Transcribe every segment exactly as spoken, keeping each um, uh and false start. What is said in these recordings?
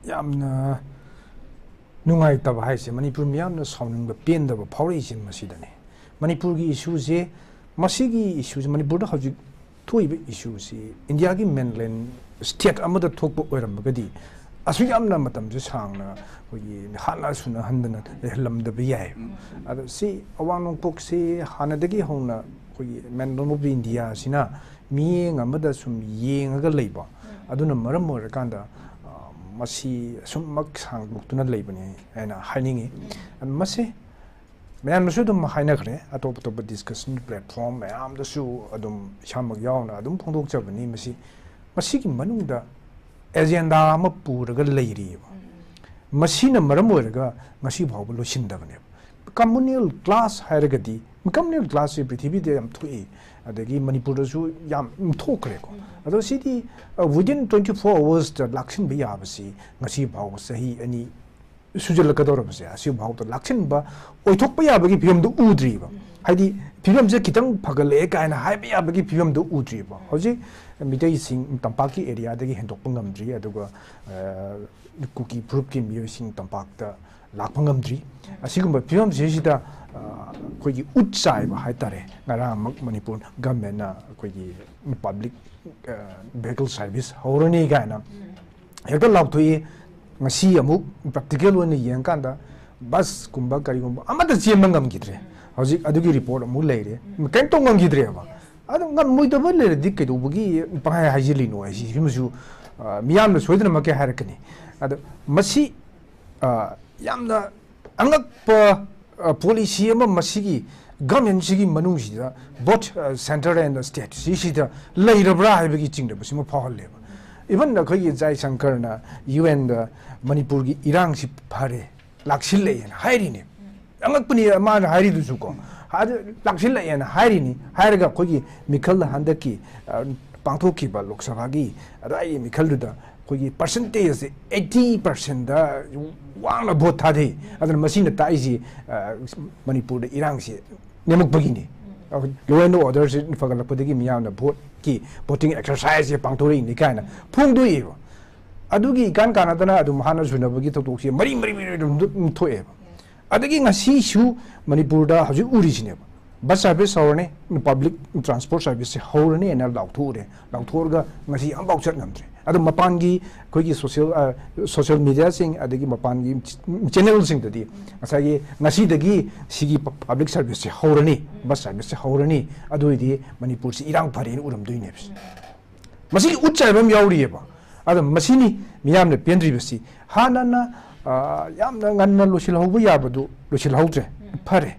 ꯌꯥꯝꯅ ꯅꯨꯡꯉꯥꯏꯇꯕ ꯍꯥꯏꯁꯦ, ꯃꯅꯤꯄꯨꯔ ꯃꯤꯌꯥꯝꯅ ꯁꯥꯎꯅꯤꯡꯕ, ꯄꯦꯟꯗꯕ ꯐꯥꯎꯔꯛꯏꯁꯦ ꯃꯁꯤꯗꯅꯦ꯫ ꯃꯅꯤꯄꯨꯔꯒꯤ ꯏꯁꯨꯁꯦ, ꯃꯁꯤꯒꯤ ꯏꯁꯨꯁꯦ ꯃꯅꯤꯄꯨꯔꯗ ꯍꯧꯖꯤꯛ ꯊꯣꯛꯏꯕ ꯏꯁꯨꯁꯤ ꯏꯟꯗꯤꯌꯥꯒꯤ ꯃꯦꯟꯂꯦꯟ ꯁ꯭ꯇꯦꯠ ꯑꯃꯗ ꯊꯣꯛꯄ ꯑꯣꯏꯔꯝꯃꯒꯗꯤ, ꯑꯁꯨꯛ ꯌꯥꯝꯅ ꯃꯇꯝꯁꯦ ꯁꯥꯡꯅ ꯑꯩꯈꯣꯏꯒꯤ ꯍꯥꯠꯅ ꯁꯨꯅꯍꯟꯗꯅ ꯂꯩꯍꯜꯂꯝꯗꯕ ꯌꯥꯏ꯫ ꯑꯗꯣ ꯁꯤ ꯑꯋꯥꯡ ꯅꯣꯡꯄꯣꯛꯁꯤ ꯍꯥꯟꯅꯗꯒꯤ ꯍꯧꯅ ꯑꯩꯈꯣꯏꯒꯤ ꯃꯦꯟꯂꯦꯟ ꯑꯣꯐ ꯏꯟꯗꯤꯌꯥꯁꯤꯅ ꯃꯤꯠꯌꯦꯡ ꯑꯃꯗ ꯁꯨꯝ ꯌꯦꯡꯉꯒ ꯂꯩꯕ, ꯑꯗꯨꯅ ꯃꯔꯝ ꯑꯣꯏꯔꯀꯥꯟꯗ, ꯑ, ꯃꯁꯤ ꯑꯁꯨꯝꯃꯛ ꯁꯥꯡꯗꯣꯛꯇꯨꯅ ꯂꯩꯕꯅꯤ ꯍꯥꯏꯅ ꯍꯥꯏꯅꯤꯡꯉꯤ꯫ ꯑꯗꯨ ꯃꯁꯤ ꯃꯌꯥꯝꯅꯁꯨ ꯑꯗꯨꯝ ꯍꯥꯏꯅꯈ꯭ꯔꯦ, ꯑꯇꯣꯞ ꯑꯇꯣꯞꯄ ꯗꯤꯁꯀꯁꯟ ꯄ꯭ꯂꯦꯠꯐꯣꯝ ꯃꯌꯥꯝꯗꯁꯨ ꯑꯗꯨꯝ ꯏꯁꯥꯃꯛ ꯌꯥꯎꯅ ꯑꯗꯨꯝ ꯐꯣꯡꯗꯣꯛꯆꯕꯅꯤ꯫ ꯃꯁꯤ, ꯃꯁꯤꯒꯤ ꯃꯅꯨꯡꯗ ꯑꯦꯖꯦꯟꯗꯥ ꯑꯃ ꯄꯨꯔꯒ ꯂꯩꯔꯤꯑꯕ꯫ ꯃꯁꯤꯅ ꯃꯔꯝ ꯑꯣꯏꯔꯒ ꯉꯁꯤ ꯐꯥꯎꯕ ꯂꯣꯏꯁꯤꯟꯗꯕꯅꯦꯕ꯫ ꯀꯝꯃꯨꯅꯦꯜ ꯀ꯭ꯂꯥꯁ ꯍꯥꯏꯔꯒꯗꯤ, ꯀꯝꯃꯨꯅꯦꯜ ꯀ꯭ꯂꯥꯁꯁꯦ ꯄ꯭ꯔꯤꯊꯤꯕꯤꯗ ꯌꯥꯝ ꯊꯣꯛꯏ, ꯑꯗꯒꯤ ꯃꯅꯤꯄꯨꯔꯗꯁꯨ ꯌꯥꯝ ꯊꯣꯛꯈ꯭ꯔꯦꯀꯣ꯫ ꯑꯗꯣ ꯁꯤꯗꯤ, ꯑ, within twenty four hoursꯇ ꯂꯥꯛꯁꯤꯟꯕ ꯌꯥꯕꯁꯤ ꯉꯁꯤ ꯐꯥꯎꯕ ꯆꯍꯤ ꯑꯅꯤ ꯁꯨꯖꯜꯂꯛꯀꯗꯧꯔꯕꯁꯦ, ꯑꯁꯤ ꯐꯥꯎꯗ ꯂꯥꯛꯁꯤꯟꯕ ꯑꯣꯏꯊꯣꯛꯄ ꯌꯥꯕꯒꯤ ꯐꯤꯕꯝꯗꯨ ꯎꯗ꯭ꯔꯤꯕ꯫ ꯍꯥꯏꯗꯤ ꯐꯤꯕꯝꯁꯦ ꯈꯤꯇꯪ ꯐꯒꯠꯂꯛꯑꯦ ꯀꯥꯏꯅ ꯍꯥꯏꯕ ꯌꯥꯕꯒꯤ ꯐꯤꯕꯝꯗꯨ ꯎꯗ꯭ꯔꯤꯕ꯫ ꯍꯧꯖꯤꯛ ꯃꯤꯇꯩꯁꯤꯡ ꯇꯝꯄꯥꯛꯀꯤ ꯑꯦꯔꯤꯌꯥꯗꯒꯤ ꯍꯦꯟꯗꯣꯛꯄ ꯉꯝꯗ꯭ꯔꯤ, ꯑꯗꯨꯒ, ꯑ, ꯀꯨꯀꯤ ꯐꯨꯔꯨꯞꯀꯤ ꯃꯤꯑꯣꯏꯁꯤꯡ ꯇꯝꯄꯥꯛꯇ ꯂꯥꯛꯄ ꯉꯝꯗ꯭ꯔꯤ꯫ ꯑꯁꯤꯒꯨꯝꯕ ꯐꯤꯕꯝꯁꯤꯁꯤꯗ, ꯑ, ꯑꯩꯈꯣꯏꯒꯤ ꯎꯠ ꯆꯥꯏꯕ ꯍꯥꯏꯇꯥꯔꯦ, ꯉꯔꯥꯡꯃꯛ ꯃꯅꯤꯄꯨꯔ ꯒꯃꯦꯟꯅ ꯑꯩꯈꯣꯏꯒꯤ ꯄꯕ꯭ꯂꯤꯛ, ꯑ, ꯚꯦꯍꯤꯀꯜ ꯁꯥꯔꯚꯤꯁ ꯍꯧꯔꯅꯤ ꯀꯥꯏꯅ ꯍꯦꯛꯇ ꯂꯥꯎꯊꯣꯛꯏ꯫ ꯉꯁꯤ ꯑꯃꯨꯛ ꯄ꯭ꯔꯦꯛꯇꯤꯀꯦꯜ ꯑꯣꯏꯅ ꯌꯦꯡꯉꯀꯥꯟꯗ ꯕꯁꯀꯨꯝꯕ ꯀꯔꯤꯒꯨꯝꯕ ꯑꯃꯠꯇ ꯆꯦꯟꯕ ꯉꯝꯈꯤꯗ꯭ꯔꯦ꯫ ꯍꯧꯖꯤꯛ ꯑꯗꯨꯒꯤ ꯔꯤꯄꯣꯔꯠ ꯑꯃꯨꯛ ꯂꯩꯔꯦ꯫ ꯀꯔꯤꯝ ꯇꯧ ꯉꯝꯈꯤꯗ꯭ꯔꯦꯕ꯫ ꯑꯗꯨ ꯉꯝꯃꯣꯏꯗꯕ ꯂꯩꯔꯗꯤ ꯀꯩꯗꯧꯕꯒꯤ ꯄꯪꯍꯥꯏ ꯍꯥꯏꯖꯤꯜꯂꯤꯅꯣ ꯍꯥꯏꯁꯤ, ꯁꯤꯃꯁꯨ, ꯑ, ꯃꯤꯌꯥꯝꯅ ꯁꯣꯏꯗꯅꯃꯛꯀꯤ ꯍꯥꯏꯔꯛꯀꯅꯤ꯫ ꯑꯗꯣ ꯃꯁꯤ, ꯑ, ꯌꯥꯝꯅ ꯑꯉꯛꯄ, ꯑ, ꯄꯣꯂꯤꯁꯤ ꯑꯃ ꯃꯁꯤꯒꯤ ꯒꯃꯦꯟꯁꯤꯒꯤ ꯃꯅꯨꯡꯁꯤꯗ, both, ꯑ, centre and state ꯁꯤꯁꯤꯗ ꯂꯩꯔꯕ꯭ꯔꯥ ꯍꯥꯏꯕꯒꯤ ꯆꯤꯡꯅꯕꯁꯤꯃ ꯐꯥꯎꯍꯜꯂꯦꯕ꯫ Even ꯑꯩꯈꯣꯏꯒꯤ ꯖꯥꯏꯁꯪꯀꯔꯅ ꯌꯨ ꯑꯦꯟꯗ ꯃꯅꯤꯄꯨꯔꯒꯤ ꯏꯔꯥꯡꯁꯤ ꯐꯔꯦ, ꯂꯥꯛꯁꯤꯜꯂꯛꯑꯦꯅ ꯍꯥꯏꯔꯤꯅꯦ꯫ ꯑꯉꯛꯄꯅꯤ ꯃꯥꯅ ꯍꯥꯏꯔꯤꯗꯨꯁꯨ ꯀꯣ꯫ ꯑꯗꯨ ꯂꯥꯛꯁꯤꯜꯂꯛꯑꯦꯅ ꯍꯥꯏꯔꯤꯅꯤ꯫ ꯍꯥꯏꯔꯒ ꯑꯩꯈꯣꯏꯒꯤ ꯃꯤꯈꯜ ꯍꯟꯗꯛꯀꯤ, ꯑ, ꯄꯥꯡꯊꯣꯛꯈꯤꯕ ꯂꯣꯛ ꯁꯚꯥꯒꯤ ꯑꯗꯨꯋꯥꯏꯒꯤ ꯃꯤꯈꯜꯗꯨꯗ ꯑꯩꯈꯣꯏꯒꯤ ꯄꯥꯔꯁꯦꯟꯇꯦꯖꯁꯦ eighty percentꯗ ꯋꯥꯡꯅ ꯚꯣꯠ ꯊꯥꯗꯩ꯫ ꯑꯗꯨꯅ ꯃꯁꯤꯅ ꯇꯥꯛꯏꯁꯤ, ꯑ, ꯃꯅꯤꯄꯨꯔꯗ ꯏꯔꯥꯡꯁꯤ ꯅꯦꯝꯃꯛꯄꯒꯤꯅꯤ꯫ Law and orderꯁꯤ ꯐꯒꯠꯂꯛꯄꯗꯒꯤ ꯃꯤꯌꯥꯝꯅ ꯚꯣꯠꯀꯤ, voting exerciseꯁꯦ ꯄꯥꯡꯊꯣꯔꯛꯏꯅꯤ ꯀꯥꯏꯅ ꯐꯣꯡꯗꯣꯛꯏꯕ꯫ ꯑꯗꯨꯒꯤ ꯏꯀꯥꯟ ꯀꯥꯟꯅꯗꯅ ꯑꯗꯨꯝ ꯍꯥꯟꯅ ꯁꯨꯅꯕꯒꯤ ꯊꯧꯗꯣꯛꯁꯦ ꯃꯔꯤ ꯃꯔꯤ ꯃꯔꯤ ꯑꯗꯨꯝ ꯑꯗꯨꯝ ꯊꯣꯛꯑꯦꯕ꯫ ꯑꯗꯒꯤ ꯉꯁꯤꯁꯨ ꯃꯅꯤꯄꯨꯔꯗ ꯍꯧꯖꯤꯛ ꯎꯔꯤꯁꯤꯅꯦꯕ, ꯕꯁ ꯁꯥꯔꯚꯤꯁ ꯍꯧꯔꯅꯤ, ꯄꯕ꯭ꯂꯤꯛ ꯇ꯭ꯔꯥꯟꯁꯄꯣꯔꯠ ꯁꯥꯔꯚꯤꯁꯁꯦ ꯍꯧꯔꯅꯤꯅ ꯂꯥꯎꯊꯣꯛꯎꯔꯦ꯫ ꯂꯥꯎꯊꯣꯛꯑꯒ ꯉꯁꯤ ꯑꯃꯐꯥꯎ ꯆꯠ ꯉꯝꯗ꯭ꯔꯦ꯫ ꯑꯗꯣ ꯃꯄꯥꯟꯒꯤ ꯑꯩꯈꯣꯏꯒꯤ ꯁꯣꯁꯤꯌꯦꯜ, ꯑ, ꯁꯣꯁꯤꯌꯦꯜ ꯃꯤꯗꯤꯌꯥꯁꯤꯡ ꯑꯗꯒꯤ ꯃꯄꯥꯟꯒꯤ ꯆꯦꯅꯦꯜꯁꯤꯡꯗꯗꯤ ꯉꯁꯥꯏꯒꯤ ꯉꯁꯤꯗꯒꯤ ꯁꯤꯒꯤ ꯄ-, ꯄꯕ꯭ꯂꯤꯛ ꯁꯥꯔꯚꯤꯁꯁꯦ ꯍꯧꯔꯅꯤ, ꯕꯁ ꯁꯥꯔꯚꯤꯁꯁꯦ ꯍꯧꯔꯅꯤ, ꯑꯗꯨ ꯑꯣꯏꯗꯤ ꯃꯅꯤꯄꯨꯔꯁꯤ ꯏꯔꯥꯡ ꯐꯔꯦꯅ ꯎꯔꯝꯗꯣꯏꯅꯦꯕ꯫ ꯃꯁꯤꯒꯤ ꯎꯠ ꯆꯥꯏꯕ ꯑꯃ ꯌꯥꯎꯔꯤꯑꯕ꯫ ꯑꯗꯣ ꯃꯁꯤꯅꯤ ꯃꯤꯌꯥꯝꯅ ꯄꯦꯟꯗ꯭ꯔꯤꯕꯁꯤ꯫ ꯍꯥꯟꯅꯅ, ꯑ, ꯌꯥꯝꯅ ꯉꯟꯅ ꯂꯣꯏꯁꯤꯜꯍꯧꯕ ꯌꯥꯕꯗꯨ ꯂꯣꯏꯁꯤꯜꯍꯧꯗ꯭ꯔꯦ, ꯐꯔꯦ꯫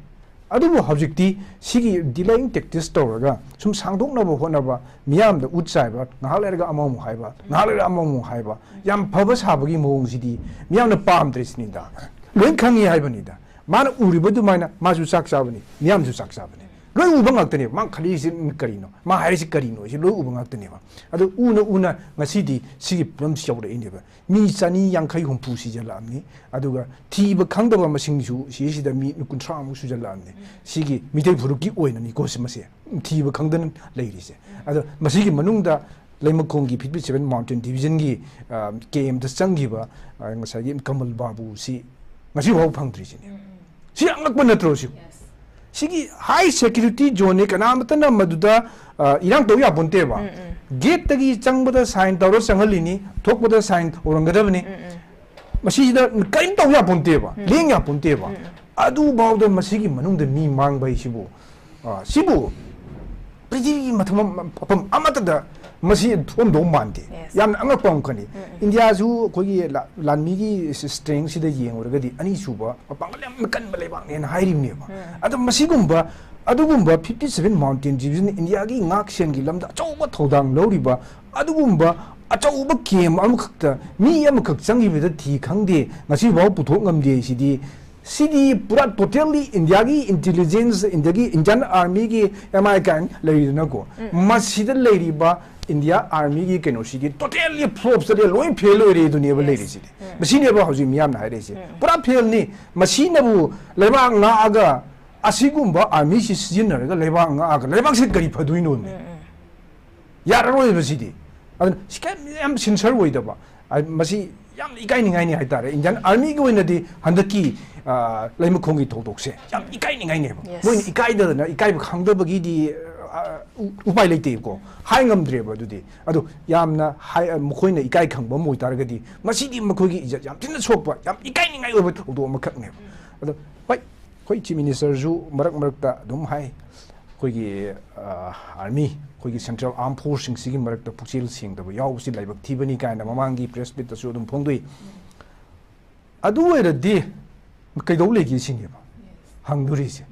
ꯑꯗꯨꯕꯨ ꯍꯧꯖꯤꯛꯇꯤ ꯁꯤꯒꯤ ꯗꯤꯂꯦꯌꯤꯡ ꯇꯦꯛꯇꯤꯛꯁ ꯇꯧꯔꯒ ꯁꯨꯝ ꯁꯥꯡꯗꯣꯛꯅꯕ ꯍꯣꯠꯅꯕ, ꯃꯤꯌꯥꯝꯗ ꯎꯠ ꯆꯥꯏꯕ, ꯉꯥꯏꯍꯥꯛ ꯂꯩꯔꯒ ꯑꯃꯃꯨꯛ ꯍꯥꯏꯕ, ꯉꯥꯏꯍꯥꯛ ꯂꯩꯔꯒ ꯑꯃꯃꯨꯛ ꯍꯥꯏꯕ, ꯌꯥꯝ ꯐꯕ ꯁꯥꯕꯒꯤ ꯃꯑꯣꯡꯁꯤꯗꯤ ꯃꯤꯌꯥꯝꯅ ꯄꯥꯝꯗ꯭ꯔꯤꯁꯤꯅꯤꯗ꯫ ꯂꯣꯏ ꯈꯪꯉꯤ ꯍꯥꯏꯕꯅꯤꯗ꯫ ꯃꯥꯅ ꯎꯔꯤꯕ ꯑꯗꯨꯃꯥꯏꯅ ꯃꯥꯁꯨ ꯆꯥꯛ ꯆꯥꯕꯅꯤ, ꯃꯤꯌꯥꯝꯁꯨ ꯆꯥꯛ ꯆꯥꯕꯅꯤ꯫ ꯂꯣꯏ ꯎꯕ ꯉꯥꯛꯇꯅꯦꯕ꯫ ꯃꯥ ꯈꯜꯂꯤꯁꯤ ꯀꯔꯤꯅꯣ? ꯃꯥ ꯍꯥꯏꯔꯤꯁꯤ ꯀꯔꯤꯅꯣ? ꯁꯤ ꯂꯣꯏ ꯎꯕ ꯉꯥꯛꯇꯅꯦꯕ꯫ ꯑꯗꯨ ꯎꯅ ꯎꯅ ꯉꯁꯤꯗꯤ ꯁꯤꯒꯤ ꯐꯤꯕꯝꯁꯤ ꯌꯧꯔꯛꯏꯅꯦꯕ꯫ ꯃꯤ ꯆꯅꯤ ꯌꯥꯡꯈꯩ ꯍꯨꯝꯐꯨ ꯁꯤꯖꯜꯂꯛꯑꯕꯅꯤ꯫ ꯑꯗꯨꯒ ꯊꯤꯕ ꯈꯪꯗꯕ ꯃꯁꯤꯡꯁꯨ ꯁꯤꯁꯤꯗ ꯃꯤ ꯀꯨꯟꯊ꯭ꯔꯥꯃꯨꯛ ꯁꯨꯖꯜꯂꯛꯑꯕꯅꯤ꯫ ꯁꯤꯒꯤ ꯃꯤꯇꯩ ꯐꯨꯔꯨꯞꯀꯤ ꯑꯣꯏꯅꯅꯤꯀꯣ ꯁꯤ ꯃꯁꯦ꯫ ꯊꯤꯕ ꯈꯪꯗꯅ ꯂꯩꯔꯤꯁꯦ꯫ ꯑꯗꯣ ꯃꯁꯤꯒꯤ ꯃꯅꯨꯡꯗ ꯂꯩꯃꯈꯣꯡꯒꯤ ꯐꯤꯐꯇꯤ ꯁꯚꯦꯟ ꯃꯥꯎꯟꯇꯦꯟ ꯗꯤꯕꯤꯖꯟꯒꯤ, ꯑ, ꯀꯦꯝꯗ ꯆꯪꯈꯤꯕ, ꯑ, ꯉꯁꯥꯏꯒꯤ ꯀꯃꯜ ꯕꯥꯕꯨꯁꯤ ꯉꯁꯤꯐꯥꯎ ꯐꯪꯗ꯭ꯔꯤꯁꯤꯅꯦ꯫ ꯁꯤ ꯑꯉꯛꯄ ꯅꯠꯇ꯭ꯔꯣ ꯁꯤ? ꯁꯤꯒꯤ ꯍꯥꯏ ꯁꯦꯀ꯭ꯌꯨꯔꯤꯇꯤ ꯖꯣꯟꯅꯤ, ꯀꯅꯥꯃꯠꯇꯅ ꯃꯗꯨꯗ, ꯑ, ꯏꯔꯥꯡ ꯇꯧ ꯌꯥꯄꯣꯟꯇꯦꯕ꯫ ꯒꯦꯠꯇꯒꯤ ꯆꯪꯕꯗ ꯁꯥꯏꯟ ꯇꯧꯔ ꯆꯪꯍꯜꯂꯤꯅꯤ, ꯊꯣꯛꯄꯗ ꯁꯥꯏꯟ ꯇꯧꯔꯝꯒꯗꯕꯅꯤ꯫ ꯃꯁꯤꯗ ꯀꯔꯤꯝ ꯇꯧ ꯌꯥꯄꯣꯟꯇꯦꯕ, ꯂꯦꯡ ꯌꯥꯄꯣꯟꯇꯦꯕ꯫ ꯑꯗꯨꯐꯥꯎꯗ ꯃꯁꯤꯒꯤ ꯃꯅꯨꯡꯗ ꯃꯤ ꯃꯥꯡꯕ ꯍꯥꯏꯁꯤꯕꯨ, ꯑ, ꯁꯤꯕꯨ ꯄ꯭ꯔꯤꯊꯤꯕꯤꯒꯤ ꯃꯐꯝ, ꯃꯐꯝ ꯑꯃꯠꯇꯗ ꯃꯁꯤ ꯊꯣꯛꯑꯝꯗꯧ ꯃꯥꯟꯗꯦ꯫ ꯌꯥꯝꯅ ꯑꯉꯛꯄ ꯑꯃꯈꯛꯅꯤ꯫ ꯏꯟꯗꯤꯌꯥꯁꯨ ꯑꯩꯈꯣꯏꯒꯤ ꯂꯥ-, ꯂꯥꯟꯃꯤꯒꯤ ꯁꯤ-, ꯁ꯭ꯇꯔꯦꯡꯁꯤꯗ ꯌꯦꯡꯉꯨꯔꯒꯗꯤ ꯑꯅꯤꯁꯨꯕ ꯃꯄꯥꯡꯒꯜ ꯌꯥꯝ ꯀꯟꯕ ꯂꯩꯕꯥꯛꯅꯦꯅ ꯍꯥꯏꯔꯤꯕꯅꯦꯕ꯫ ꯑꯗꯣ ꯃꯁꯤꯒꯨꯝꯕ, ꯑꯗꯨꯒꯨꯝꯕ ꯐꯤꯐꯇꯤ ꯁꯚꯦꯟ ꯃꯥꯎꯟꯇꯦꯟ ꯗꯤꯕꯤꯖꯟ ꯏꯟꯗꯤꯌꯥꯒꯤ ꯉꯥꯛꯁꯦꯟꯒꯤ ꯂꯝꯗ ꯑꯆꯧꯕ ꯊꯧꯗꯥꯡ ꯂꯧꯔꯤꯕ ꯑꯗꯨꯒꯨꯝꯕ ꯑꯆꯧꯕ ꯀꯦꯝ ꯑꯃꯈꯛꯇ ꯃꯤ ꯑꯃꯈꯛ ꯆꯪꯈꯤꯕꯗ ꯊꯤ ꯈꯪꯗꯦ, ꯉꯁꯤꯐꯥꯎ ꯄꯨꯊꯣꯛ ꯉꯝꯗꯦ꯫ ꯁꯤꯗꯤ, ꯁꯤꯗꯤ ꯄꯨꯔꯥ ꯇꯣꯇꯦꯜꯂꯤ ꯏꯟꯗꯤꯌꯥꯒꯤ ꯏꯟꯇꯦꯂꯤꯖꯦꯟꯁ, ꯏꯟꯗꯤꯌꯥꯒꯤ ꯏꯟꯗꯤꯌꯥꯟ ꯑꯥꯔꯃꯤꯒꯤ ꯑꯦꯝ ꯑꯥꯏ ꯀꯥꯏꯅ ꯂꯩꯔꯤꯗꯅꯀꯣ, ꯃꯁꯤꯗ ꯂꯩꯔꯤꯕ ꯏꯟꯗꯤꯌꯥ ꯑꯥꯔꯃꯤꯒꯤ ꯀꯩꯅꯣꯁꯤꯗꯤ ꯇꯣꯇꯦꯜꯂꯤ ꯐ꯭ꯂꯣꯞ ꯆꯠꯂꯦ, ꯂꯣꯏ ꯐꯦꯜ ꯑꯣꯏꯔꯦ ꯑꯗꯨꯅꯦꯕ ꯂꯩꯔꯤꯁꯤꯗꯤ꯫ ꯃꯁꯤꯅꯦꯕ ꯍꯧꯖꯤꯛ ꯃꯤꯌꯥꯝꯅ ꯍꯥꯏꯔꯛꯏꯁꯦ, ꯄꯨꯔꯥ ꯐꯦꯜꯅꯤ꯫ ꯃꯁꯤꯅꯕꯨ ꯂꯩꯕꯥꯛ ꯉꯥꯛꯑꯒ, ꯑꯁꯤꯒꯨꯝꯕ ꯑꯥꯔꯃꯤꯁꯤ ꯁꯤꯖꯤꯟꯅꯔꯒ ꯂꯩꯕꯥꯛ ꯉꯥꯛꯑꯒ ꯂꯩꯕꯥꯛꯁꯤ ꯀꯔꯤ ꯐꯗꯣꯏꯅꯣꯃꯤ? ꯌꯥꯔꯔꯣꯏꯕ ꯁꯤꯗꯤ꯫ ꯑꯗꯨꯅ ꯁꯤ ꯀꯩꯝ ꯌꯥꯝ ꯁꯤꯟꯁꯔ ꯑꯣꯏꯗꯕ, ꯑ, ꯃꯁꯤ ꯌꯥꯝꯅ ꯏꯀꯥꯏꯅꯤꯡꯉꯥꯏꯅꯤ ꯍꯥꯏꯇꯥꯔꯦ꯫ Indian Armyꯒꯤ ꯑꯣꯏꯅꯗꯤ ꯍꯟꯗꯛꯀꯤ, ꯑ, ꯂꯩꯃꯈꯣꯡꯒꯤ ꯊꯧꯗꯣꯛꯁꯦ ꯌꯥꯝ ꯏꯀꯥꯏꯅꯤꯡꯉꯥꯏꯅꯦꯕ꯫ Yes. ꯃꯣꯏꯅ ꯏꯀꯥꯏꯗꯗꯅ, ꯏꯀꯥꯏꯕ ꯈꯪꯗꯕꯒꯤꯗꯤ, ꯑ, ꯎ-, ꯎꯄꯥꯏ ꯂꯩꯇꯦꯕꯀꯣ꯫ ꯍꯥꯏ ꯉꯝꯗ꯭ꯔꯦꯕ ꯑꯗꯨꯗꯤ꯫ ꯑꯗꯣ ꯌꯥꯝꯅ ꯍꯥꯏ-, ꯃꯈꯣꯏꯅ ꯏꯀꯥꯏ ꯈꯪꯕ ꯑꯃ ꯑꯣꯏꯇꯥꯔꯒꯗꯤ ꯃꯁꯤꯗꯤ ꯃꯈꯣꯏꯒꯤ ꯏꯖꯠ ꯌꯥꯝ ꯊꯤꯅ ꯁꯣꯛꯄ, ꯌꯥꯝ ꯏꯀꯥꯏꯅꯤꯡꯉꯥꯏ ꯑꯣꯏꯕ ꯊꯧꯗꯣꯛ ꯑꯃꯈꯛꯅꯦꯕ꯫ ꯑꯗꯣ ꯍꯣꯏ, ꯑꯩꯈꯣꯏ Chief Ministerꯁꯨ ꯃꯔꯛ ꯃꯔꯛꯇ ꯑꯗꯨꯝ ꯍꯥꯏ, ꯑꯩꯈꯣꯏꯒꯤ, ꯑ, Army, ꯑꯩꯈꯣꯏꯒꯤ Central Armed Forceꯁꯤꯡꯁꯤꯒꯤ ꯃꯔꯛꯇ ꯄꯨꯛꯆꯦꯜ ꯁꯦꯡꯗꯕ ꯌꯥꯎꯕꯁꯤ ꯂꯥꯏꯕꯛ ꯊꯤꯕꯅꯤ ꯀꯥꯏꯅ ꯃꯃꯥꯡꯒꯤ press meetꯇꯁꯨ ꯑꯗꯨꯝ ꯐꯣꯡꯗꯣꯛꯏ꯫ ꯑꯗꯨ ꯑꯣꯏꯔꯗꯤ ꯀꯩꯗꯧ ꯂꯩꯒꯦ ꯁꯤꯅꯦꯕ ꯍꯪꯗꯣꯔꯤꯁꯦ꯫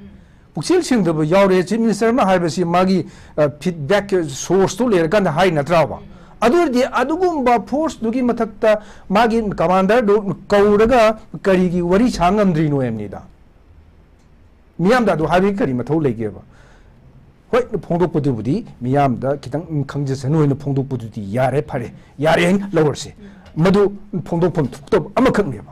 ꯄꯨꯛꯆꯦꯜ ꯁꯦꯡꯗꯕ ꯌꯥꯎꯔꯦ, Chief Minister ꯑꯃ ꯍꯥꯏꯕꯁꯤ ꯃꯥꯒꯤ, ꯑ, feedback sourceꯇꯨ ꯂꯩꯔꯀꯥꯟꯗ ꯍꯥꯏ ꯅꯠꯇ꯭ꯔꯥꯕ? ꯑꯗꯨ ꯑꯣꯏꯔꯗꯤ ꯑꯗꯨꯒꯨꯝꯕ forceꯇꯨꯒꯤ ꯃꯊꯛꯇ ꯃꯥꯒꯤ commanderꯗꯨ ꯀꯧꯔꯒ ꯀꯔꯤꯒꯤ ꯋꯥꯔꯤ ꯁꯥ ꯉꯝꯗ꯭ꯔꯤꯅꯣ ꯍꯥꯏꯕꯅꯤꯗ꯫ ꯃꯤꯌꯥꯝꯗ ꯑꯗꯨ ꯍꯥꯏꯕꯒꯤ ꯀꯔꯤ ꯃꯊꯧ ꯂꯩꯒꯦꯕ? ꯍꯣꯏ, ꯐꯣꯡꯗꯣꯛꯄꯗꯨꯕꯨꯗꯤ ꯃꯤꯌꯥꯝꯗ ꯈꯤꯇꯪ ꯈꯪꯖꯁꯅꯨ ꯍꯥꯏꯅ ꯐꯣꯡꯗꯣꯛꯄꯗꯨꯗꯤ ꯌꯥꯔꯦ, ꯐꯔꯦ, ꯌꯥꯔꯦ ꯍꯥꯏꯅ ꯂꯧꯔꯁꯦ꯫ ꯃꯗꯨ ꯐꯣꯡꯗꯣꯛꯐꯝ ꯊꯣꯛꯇꯕ ꯑꯃꯈꯛꯅꯦꯕ꯫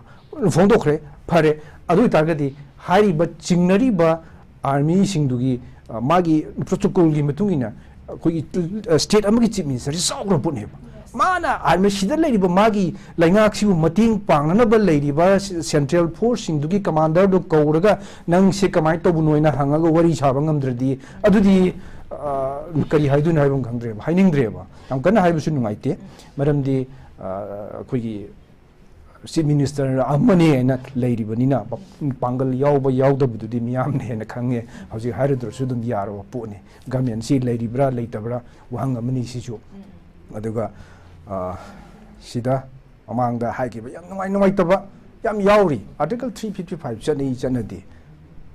ꯐꯣꯡꯗꯣꯛꯈ꯭ꯔꯦ, ꯐꯔꯦ꯫ ꯑꯗꯨ ꯑꯣꯏꯇꯥꯔꯒꯗꯤ ꯍꯥꯏꯔꯤꯕ ꯆꯤꯡꯅꯔꯤꯕ Armyꯁꯤꯡꯗꯨꯒꯤ, ꯑ, ꯃꯥꯒꯤ protocolꯒꯤ ꯃꯇꯨꯡ ꯏꯟꯅ ꯑꯩꯈꯣꯏꯒꯤ, ꯑ, state ꯑꯃꯒꯤ Chief Ministerꯁꯤ ꯆꯥꯎꯈ꯭ꯔ ꯄꯣꯠꯅꯦꯕ꯫ ꯃꯥꯅ ꯃꯁꯤꯗ ꯂꯩꯔꯤꯕ ꯃꯥꯒꯤ ꯂꯩꯉꯥꯛꯁꯤꯕꯨ ꯃꯇꯦꯡ ꯄꯥꯡꯅꯅꯕ ꯂꯩꯔꯤꯕ Central Forceꯁꯤꯡꯗꯨꯒꯤ commanderꯗꯨ ꯀꯧꯔꯒ ꯅꯪꯁꯦ ꯀꯃꯥꯏꯅ ꯇꯧꯕꯅꯣ ꯍꯥꯏꯅ ꯍꯪꯉꯒ ꯋꯥꯔꯤ ꯁꯥꯕ ꯉꯝꯗ꯭ꯔꯗꯤ ꯑꯗꯨꯗꯤ, ꯑ, ꯀꯔꯤ ꯍꯥꯏꯗꯣꯏꯅꯣ ꯍꯥꯏꯕ ꯈꯪꯗ꯭ꯔꯦꯕ, ꯍꯥꯏꯅꯤꯡꯗ꯭ꯔꯦꯕ꯫ ꯌꯥꯝ ꯀꯟꯅ ꯍꯥꯏꯕꯁꯨ ꯅꯨꯡꯉꯥꯏꯇꯦ, ꯃꯔꯝꯗꯤ, ꯑ, ꯑꯩꯈꯣꯏꯒꯤ Chief Minister ꯑꯃꯅꯦ ꯍꯥꯏꯅ ꯂꯩꯔꯤꯕꯅꯤꯅ ꯄꯥꯡꯒꯜ ꯌꯥꯎꯕ ꯌꯥꯎꯗꯕꯗꯨꯗꯤ ꯃꯤꯌꯥꯝꯅ ꯍꯦꯟꯅ ꯈꯪꯉꯦ꯫ ꯍꯧꯖꯤꯛ ꯍꯥꯏꯔꯨꯗ꯭ꯔꯁꯨ ꯑꯗꯨꯝ ꯌꯥꯔꯕ ꯄꯣꯠꯅꯤ꯫ Governmentꯁꯤ ꯂꯩꯔꯤꯕ꯭ꯔꯥ ꯂꯩꯇꯕ꯭ꯔꯥ ꯋꯥꯍꯪ ꯑꯃꯅꯤ ꯁꯤꯁꯨ꯫ ꯑꯗꯨꯒ, ꯑ, ꯁꯤꯗ ꯃꯃꯥꯡꯗ ꯍꯥꯏꯈꯤꯕ ꯌꯥꯝ ꯅꯨꯡꯉꯥꯏ ꯅꯨꯡꯉꯥꯏꯇꯕ ꯌꯥꯝ ꯌꯥꯎꯔꯤ꯫ Article three fifty five ꯆꯠꯅꯩ ꯆꯠꯅꯗꯦ,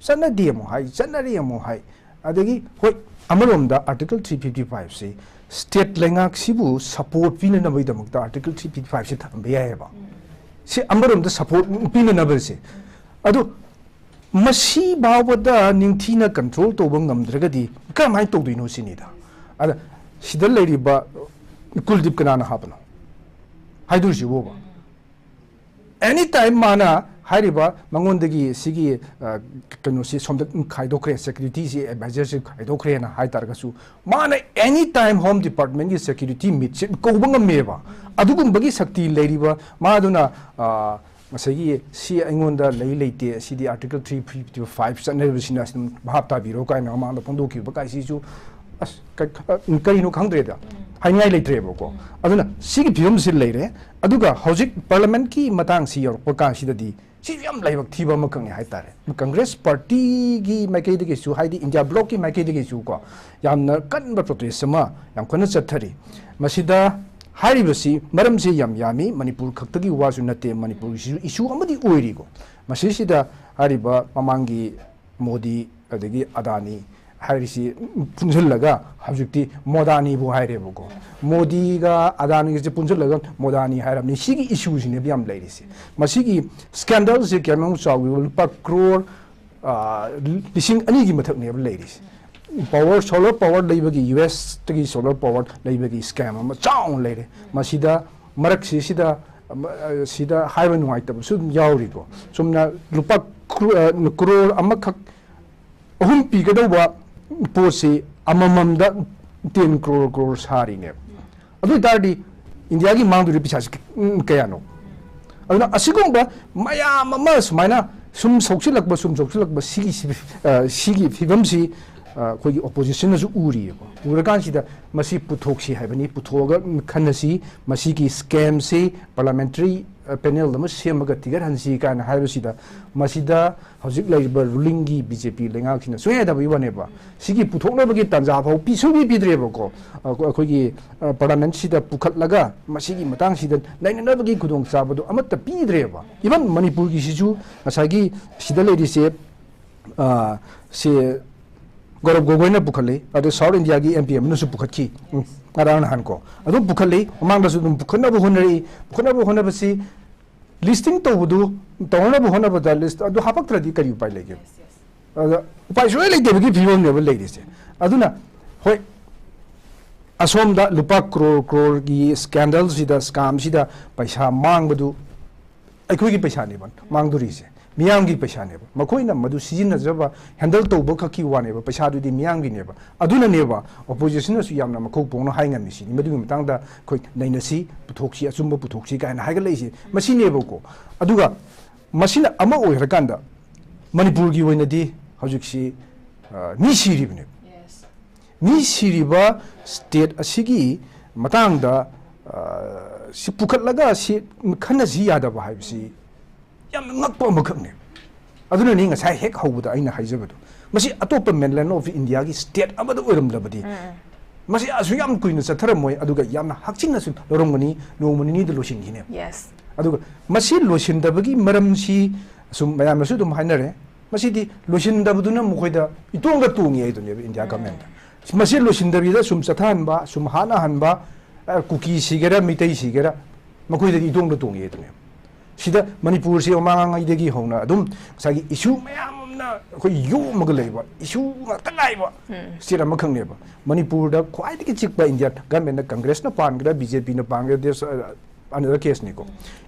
ꯆꯠꯅꯗꯦ ꯑꯃꯨꯛ ꯍꯥꯏ, ꯆꯠꯅꯔꯤ ꯑꯃꯨꯛ ꯍꯥꯏ꯫ ꯑꯗꯒꯤ ꯍꯣꯏ, ꯑꯃꯔꯣꯝꯗ Article three fifty fiveꯁꯤ state ꯂꯩꯉꯥꯛꯁꯤꯕꯨ support ꯄꯤꯅꯅꯕꯒꯤꯗꯃꯛꯇ Article three fifty fiveꯁꯤ ꯊꯝꯕ ꯌꯥꯏꯑꯕ꯫ ꯁꯤ ꯑꯃꯔꯣꯝꯗ support ꯄꯤꯅꯅꯕꯁꯦ꯫ ꯑꯗꯨ ꯃꯁꯤ ꯐꯥꯎꯕꯗ ꯅꯤꯡꯊꯤꯅ control ꯇꯧꯕ ꯉꯝꯗ꯭ꯔꯒꯗꯤ ꯀꯔꯝꯍꯥꯏꯅ ꯇꯧꯗꯣꯏꯅꯣ ꯁꯤꯅꯤꯗ꯫ ꯑꯗ ꯁꯤꯗ ꯂꯩꯔꯤꯕ ꯀꯨꯜꯗꯤꯞ ꯀꯅꯥꯅ ꯍꯥꯞꯄꯅꯣ ꯍꯥꯏꯗꯣꯏꯁꯤꯕꯣꯕ? ꯑꯦꯅꯤ ꯇꯥꯏꯝ ꯃꯥꯅ ꯍꯥꯏꯔꯤꯕ ꯃꯉꯣꯟꯗꯒꯤ ꯁꯤꯒꯤ ꯑ, ꯀꯩꯅꯣꯁꯤ ꯁꯣꯝꯗ ꯈꯥꯏꯗꯣꯛꯈ꯭ꯔꯦ, ꯁꯦꯀ꯭ꯌꯨꯔꯤꯇꯤꯁꯤ, ꯑꯦꯗꯚꯥꯏꯖꯔꯁꯤ ꯈꯥꯏꯗꯣꯛꯈ꯭ꯔꯦꯅ ꯍꯥꯏ ꯇꯥꯔꯒꯁꯨ, ꯃꯥꯅ ꯑꯦꯅꯤ ꯇꯥꯏꯝ ꯍꯣꯝ ꯗꯤꯄꯥꯔꯠꯃꯦꯟꯒꯤ ꯁꯦꯀ꯭ꯌꯨꯔꯤꯇꯤ ꯃꯤꯠꯁꯤ ꯀꯧꯕ ꯉꯝꯃꯦꯕ꯫ ꯑꯗꯨꯒꯨꯝꯕꯒꯤ ꯁꯛꯇꯤ ꯂꯩꯔꯤꯕ ꯃꯥꯗꯨꯅ ꯑ, ꯉꯁꯥꯏꯒꯤ ꯁꯤ ꯑꯩꯉꯣꯟꯗ ꯂꯩ ꯂꯩꯇꯦ, ꯁꯤꯗꯤ ꯑꯥꯔꯇꯤꯀꯜ ꯊ꯭ꯔꯤ ꯐꯤꯐꯇꯤ ꯐꯥꯏꯚ ꯆꯠꯅꯔꯤꯕꯁꯤꯅ ꯑꯁꯤ ꯑꯗꯨꯝ ꯚꯥꯞ ꯇꯥꯕꯤꯔꯣ ꯀꯥꯏꯅ ꯃꯃꯥꯡꯗ ꯐꯣꯡꯗꯣꯛꯈꯤꯕ ꯀꯥꯏꯁꯤꯁꯨ ꯑꯁ ꯀ- ꯀ- ꯀꯔꯤꯅꯣ ꯈꯪꯗ꯭ꯔꯦꯗ, ꯍꯥꯏꯅꯤꯡꯉꯥꯏ ꯂꯩꯇ꯭ꯔꯦꯕꯀꯣ꯫ ꯑꯗꯨꯅ ꯁꯤꯒꯤ ꯐꯤꯕꯝꯁꯤ ꯂꯩꯔꯦ꯫ ꯑꯗꯨꯒ ꯍꯧꯖꯤꯛ ꯄꯥꯔꯂꯤꯌꯥꯃꯦꯟꯠꯀꯤ ꯃꯇꯥꯡꯁꯤ ꯌꯧꯔꯛꯄ ꯀꯥꯟꯁꯤꯗꯗꯤ ꯁꯤꯁꯨ ꯌꯥꯝ ꯂꯥꯏꯕꯛ ꯊꯤꯕ ꯑꯃꯈꯛꯅꯤ ꯍꯥꯏꯇꯥꯔꯦ꯫ ꯀꯪꯒ꯭ꯔꯦꯁ ꯄꯥꯔꯇꯤꯒꯤ ꯃꯥꯏꯀꯩꯗꯒꯤꯁꯨ, ꯍꯥꯏꯗꯤ ꯏꯟꯗꯤꯌꯥ ꯕ꯭ꯂꯣꯛꯀꯤ ꯃꯥꯏꯀꯩꯗꯒꯤꯁꯨ ꯀꯣ, ꯌꯥꯝꯅ ꯀꯟꯕ ꯄ꯭ꯔꯣꯇꯦꯁ ꯑꯃ ꯌꯥꯝ ꯀꯟꯅ ꯆꯠꯊꯔꯤ꯫ ꯃꯁꯤꯗ ꯍꯥꯏꯔꯤꯕꯁꯤ ꯃꯔꯝꯁꯤ ꯌꯥꯝ ꯌꯥꯝꯃꯤ, ꯃꯅꯤꯄꯨꯔ ꯈꯛꯇꯒꯤ ꯋꯥꯁꯨ ꯅꯠꯇꯦ, ꯃꯅꯤꯄꯨꯔꯒꯤꯁꯨ ꯏꯁꯨ ꯑꯃꯗꯤ ꯑꯣꯏꯔꯤꯀꯣ꯫ ꯃꯁꯤꯁꯤꯗ ꯍꯥꯏꯔꯤꯕ ꯃꯃꯥꯡꯒꯤ ꯃꯣꯗꯤ ꯑꯗꯒꯤ ꯑꯗꯥꯅꯤ ꯍꯥꯏꯔꯤꯁꯤ ꯄꯨꯟꯁꯤꯜꯂꯒ ꯍꯧꯖꯤꯛꯇꯤ ꯃꯣꯗꯥꯅꯤꯕꯨ ꯍꯥꯏꯔꯦꯕꯀꯣ꯫ ꯃꯣꯗꯤꯒ ꯑꯗꯥꯅꯤꯒꯁꯦ ꯄꯨꯟꯁꯤꯜꯂꯒ ꯃꯣꯗꯥꯅꯤ ꯍꯥꯏꯔꯕꯅꯤ꯫ ꯁꯤꯒꯤ ꯏꯁꯨꯁꯤꯅꯦꯕ ꯌꯥꯝ ꯂꯩꯔꯤꯁꯦ꯫ ꯃꯁꯤꯒꯤ ꯁ꯭ꯀꯦꯟꯗꯜꯁꯦ ꯀꯌꯥꯃꯨꯛ ꯆꯥꯎꯒꯦꯕ? ꯂꯨꯄꯥ ꯀ꯭ꯔꯣꯔ, ꯑ, ꯂꯤꯁꯤꯡ ꯑꯅꯤꯒꯤ ꯃꯊꯛꯅꯦꯕ ꯂꯩꯔꯤꯁꯦ꯫ ꯄꯥꯋꯔ, ꯁꯣꯂꯔ ꯄꯥꯋꯔ ꯂꯩꯕꯒꯤ, ꯌꯨ ꯑꯦꯁꯇꯒꯤ ꯁꯣꯂꯔ ꯄꯥꯋꯔ ꯂꯩꯕꯒꯤ ꯁ꯭ꯀꯦꯝ ꯑꯃ ꯆꯥꯎꯅ ꯂꯩꯔꯦ꯫ ꯃꯁꯤꯗ ꯃꯔꯛꯁꯤꯁꯤꯗ, ꯑ, ꯁꯤꯗ ꯍꯥꯏꯕ ꯅꯨꯡꯉꯥꯏꯇꯕꯁꯨ ꯑꯗꯨꯝ ꯌꯥꯎꯔꯤꯀꯣ꯫ ꯆꯨꯝꯅ ꯂꯨꯄꯥ ꯀ꯭ꯔꯣ-, ꯑ, ꯀ꯭ꯔꯣꯔ ꯑꯃꯈꯛ ꯑꯍꯨꯝ ꯄꯤꯒꯗꯧꯕ ꯄꯣꯠꯁꯤ ꯑꯃꯃꯝꯗ ꯇꯦꯟ ꯀ꯭ꯔꯣꯔ ꯀ꯭ꯔꯣꯔ ꯁꯥꯔꯤꯅꯦꯕ꯫ ꯑꯗꯨ ꯑꯣꯏꯇꯥꯔꯗꯤ ꯏꯟꯗꯤꯌꯥꯒꯤ ꯃꯥꯡꯗꯣꯔꯤ ꯄꯩꯁꯥꯁꯤ ꯀ-, ꯎꯝ, ꯀꯌꯥꯅꯣ? ꯑꯗꯨꯅ ꯑꯁꯤꯒꯨꯝꯕ ꯃꯌꯥꯝ ꯑꯃ ꯁꯨꯃꯥꯏꯅ ꯁꯨꯝ ꯁꯣꯛꯆꯤꯜꯂꯛꯄ, ꯁꯨꯝ ꯁꯣꯛꯆꯤꯜꯂꯛꯄ, ꯁꯤꯒꯤ ꯁꯤ-, ꯑ, ꯁꯤꯒꯤ ꯐꯤꯕꯝꯁꯤ, ꯑ, ꯑꯩꯈꯣꯏꯒꯤ ꯑꯣꯄꯣꯖꯤꯁꯟꯅꯁꯨ ꯎꯔꯤꯑꯕ꯫ ꯎꯔꯀꯥꯟꯁꯤꯗ ꯃꯁꯤ ꯄꯨꯊꯣꯛꯁꯤ ꯍꯥꯏꯕꯅꯤ, ꯄꯨꯊꯣꯛꯑꯒ ꯈꯟꯅꯁꯤ, ꯃꯁꯤꯒꯤ ꯁ꯭ꯀꯦꯝꯁꯤ ꯄꯥꯔꯂꯤꯌꯥꯃꯦꯟꯇꯔꯤ, ꯑ, ꯄꯦꯅꯦꯜ ꯑꯃ ꯁꯦꯝꯃꯒ ꯊꯤꯒꯠꯍꯟꯁꯤ ꯀꯥꯏꯅ ꯍꯥꯏꯕꯁꯤꯗ, ꯃꯁꯤꯗ ꯍꯧꯖꯤꯛ ꯂꯩꯔꯤꯕ ꯔꯨꯂꯤꯡꯒꯤ ꯕꯤ ꯖꯦ ꯄꯤ ꯂꯩꯉꯥꯛꯁꯤꯅ ꯁꯨꯡꯌꯥ ꯌꯥꯗꯕꯒꯤ ꯋꯥꯅꯦꯕ꯫ ꯁꯤꯒꯤ ꯄꯨꯊꯣꯛꯅꯕꯒꯤ ꯇꯥꯟꯖꯥ ꯐꯥꯎ ꯄꯤ-, ꯁꯨꯡꯄꯤ ꯄꯤꯗ꯭ꯔꯦꯕꯀꯣ꯫ ꯑꯩꯈꯣꯏ-, ꯑꯩꯈꯣꯏꯒꯤ, ꯑ, ꯄꯥꯔꯂꯤꯌꯥꯃꯦꯟꯠꯁꯤꯗ ꯄꯨꯈꯠꯂꯒ ꯃꯁꯤꯒꯤ ꯃꯇꯥꯡꯁꯤꯗ ꯅꯩꯅꯅꯕꯒꯤ ꯈꯨꯗꯣꯡꯆꯥꯕꯗꯣ ꯑꯃꯠꯇ ꯄꯤꯗ꯭ꯔꯦꯕ꯫ ꯏꯚꯟ ꯃꯅꯤꯄꯨꯔꯒꯤꯁꯤꯁꯨ ꯉꯁꯥꯏꯒꯤ ꯁꯤꯗ ꯂꯩꯔꯤꯁꯦ, ꯑ, ꯁꯤ ꯒꯧꯔꯕ ꯒꯣꯒꯣꯏꯅ ꯄꯨꯈꯠꯂꯤ, ꯑꯗꯨ ꯁꯥꯎꯠ ꯏꯟꯗꯤꯌꯥꯒꯤ ꯑꯦꯝ ꯄꯤ ꯑꯃꯅꯁꯨ ꯄꯨꯈꯠꯈꯤ, ꯎꯝ, ꯉꯔꯥꯡ ꯅꯍꯥꯟꯀꯣ꯫ ꯑꯗꯨꯝ ꯄꯨꯈꯠꯂꯤ, ꯃꯃꯥꯡꯗꯁꯨ ꯑꯗꯨꯝ ꯄꯨꯈꯠꯅꯕ ꯍꯣꯠꯅꯔꯛꯏ꯫ ꯄꯨꯈꯠꯅꯕ ꯍꯣꯠꯅꯕꯁꯤ ꯂꯤꯁꯇꯤꯡ ꯇꯧꯕꯗꯨ, ꯇꯧꯅꯕ ꯍꯣꯠꯅꯕꯗ ꯂꯤꯁ ꯑꯗꯨ ꯍꯥꯄꯛꯇ꯭ꯔꯗꯤ ꯀꯔꯤ ꯎꯄꯥꯏ ꯂꯩꯒꯦ? ꯑꯗ ꯎꯄꯥꯏ ꯁꯨꯡꯂꯩ ꯂꯩꯇꯕꯒꯤ ꯐꯤꯕꯝꯅꯦꯕ ꯂꯩꯔꯤꯁꯦ꯫ ꯑꯗꯨꯅ ꯍꯣꯏ, ꯑꯁꯣꯝꯗ ꯂꯨꯄꯥ ꯀ꯭ꯔꯣꯔ ꯀ꯭ꯔꯣꯔꯒꯤ ꯁ꯭ꯀꯦꯟꯗꯜꯁꯤꯗ, ꯁ꯭ꯀꯥꯝꯁꯤꯗ ꯄꯩꯁꯥ ꯃꯥꯡꯕꯗꯨ ꯑꯩꯈꯣꯏꯒꯤ ꯄꯩꯁꯥꯅꯦꯕ ꯃꯥꯡꯗꯣꯔꯤꯁꯦ, ꯃꯤꯌꯥꯝꯒꯤ ꯄꯩꯁꯥꯅꯦꯕ꯫ ꯃꯈꯣꯏꯅ ꯃꯗꯨ ꯁꯤꯖꯤꯟꯅꯖꯕ, ꯍꯦꯟꯗꯜ ꯇꯧꯕ ꯈꯛꯀꯤ ꯋꯥꯅꯦꯕ, ꯄꯩꯁꯥꯗꯨꯗꯤ ꯃꯤꯌꯥꯝꯒꯤꯅꯦꯕ꯫ ꯑꯗꯨꯅꯅꯦꯕ ꯑꯣꯄꯣꯖꯤꯁꯟꯅꯁꯨ ꯌꯥꯝꯅ ꯃꯈꯧ ꯄꯣꯡꯅ ꯍꯥꯏ ꯉꯝꯃꯤꯁꯤꯅꯤ꯫ ꯃꯗꯨꯒꯤ ꯃꯇꯥꯡꯗ ꯑꯩꯈꯣꯏ ꯅꯩꯅꯁꯤ, ꯄꯨꯊꯣꯛꯁꯤ, ꯑꯆꯨꯝꯕ ꯄꯨꯊꯣꯛꯁꯤ ꯀꯥꯏꯅ ꯍꯥꯏꯒꯠꯂꯛꯏꯁꯦ ꯃꯁꯤꯅꯦꯕꯀꯣ꯫ ꯑꯗꯨꯒ ꯃꯁꯤꯅ ꯑꯃ ꯑꯣꯏꯈ꯭ꯔꯀꯥꯟꯗ ꯃꯅꯤꯄꯨꯔꯒꯤ ꯑꯣꯏꯅꯗꯤ ꯍꯧꯖꯤꯛꯁꯤ, ꯑ, ꯃꯤ ꯁꯤꯔꯤꯕꯅꯦꯕ꯫ ꯃꯤ ꯁꯤꯔꯤꯕ ꯁ꯭ꯇꯦꯠ ꯑꯁꯤꯒꯤ ꯃꯇꯥꯡꯗ, ꯑ, ꯁꯤ ꯄꯨꯈꯠꯂꯒ ꯁꯤ ꯈꯟꯅꯁꯤ ꯌꯥꯗꯕ ꯍꯥꯏꯕꯁꯤ ꯌꯥꯝꯅ ꯉꯛꯄ ꯑꯃꯈꯛꯅꯦ꯫ ꯑꯗꯨꯅꯅꯤ ꯉꯁꯥꯏ ꯍꯦꯛ ꯍꯧꯕꯗ ꯑꯩꯅ ꯍꯥꯏꯖꯕꯗꯣ, ꯃꯁꯤ ꯑꯇꯣꯞꯄ mainland of Indiaꯒꯤ ꯁ꯭ꯇꯦꯠ ꯑꯃꯗ ꯑꯣꯏꯔꯝꯂꯕꯗꯤ ꯃꯁꯤ ꯑꯁꯨꯛ ꯌꯥꯝ ꯀꯨꯏꯅ ꯆꯠꯊꯔꯝꯃꯣꯏ, ꯑꯗꯨꯒ ꯌꯥꯝꯅ ꯍꯛꯆꯤꯟꯅꯁꯨ ꯂꯧꯔꯝꯒꯅꯤ, ꯅꯣꯡꯃ ꯅꯤꯅꯤꯗ ꯂꯣꯏꯁꯤꯟꯈꯤꯅꯦꯕ꯫ Yes. ꯑꯗꯨꯒ ꯃꯁꯤ ꯂꯣꯏꯁꯤꯟꯗꯕꯒꯤ ꯃꯔꯝꯁꯤ ꯁꯨꯝ ꯃꯌꯥꯝꯅꯁꯨ ꯑꯗꯨꯝ ꯍꯥꯏꯅꯔꯦ, ꯃꯁꯤꯗꯤ ꯂꯣꯏꯁꯤꯟꯗꯕꯗꯨꯅ ꯃꯈꯣꯏꯗ ꯏꯇꯣꯡꯗ ꯇꯣꯡꯉꯤ ꯍꯥꯏꯗꯨꯅꯦꯕ ꯏꯟꯗꯤꯌꯥ ꯒꯃꯦꯟꯗ꯫ ꯃꯁꯤ ꯂꯣꯏꯁꯤꯟꯗꯕꯤꯗ ꯁꯨꯝ ꯆꯠꯊꯍꯟꯕ, ꯁꯨꯝ ꯍꯥꯠꯅꯍꯟꯕ, ꯑ, ꯀꯨꯀꯤ ꯁꯤꯒꯦꯔꯥ, ꯃꯤꯇꯩ ꯁꯤꯒꯦꯔꯥ, ꯃꯈꯣꯏꯗꯗꯤ ꯏꯇꯣꯡꯗ ꯇꯣꯡꯉꯤ ꯍꯥꯏꯗꯨꯅꯦꯕ꯫ ꯁꯤꯗ ꯃꯅꯤꯄꯨꯔꯁꯤ ꯃꯃꯥꯡꯉꯩꯗꯒꯤ ꯍꯧꯅ ꯑꯗꯨꯝ ꯉꯁꯥꯏꯒꯤ ꯏꯁꯨ ꯃꯌꯥꯝ ꯑꯃꯅ ꯑꯩꯈꯣꯏ ꯌꯣꯝꯃꯒ ꯂꯩꯕ, ꯏꯁꯨ ꯉꯥꯛꯇ ꯉꯥꯏꯕ ꯁ꯭ꯇꯦꯠ ꯑꯃꯈꯛꯅꯦꯕ꯫ ꯃꯅꯤꯄꯨꯔꯗ ꯈ꯭ꯋꯥꯏꯗꯒꯤ ꯆꯤꯛꯄ ꯏꯟꯗꯤꯌꯥ ꯒꯃꯦꯟꯅ, ꯀꯪꯒ꯭ꯔꯦꯁꯅ ꯄꯥꯟꯒꯦꯔꯥ, ꯕꯤ ꯖꯦ ꯄꯤꯅ ꯄꯥꯟꯒꯦꯔꯥ, ꯗꯦꯁ, ꯑ, another caseꯅꯤꯀꯣ꯫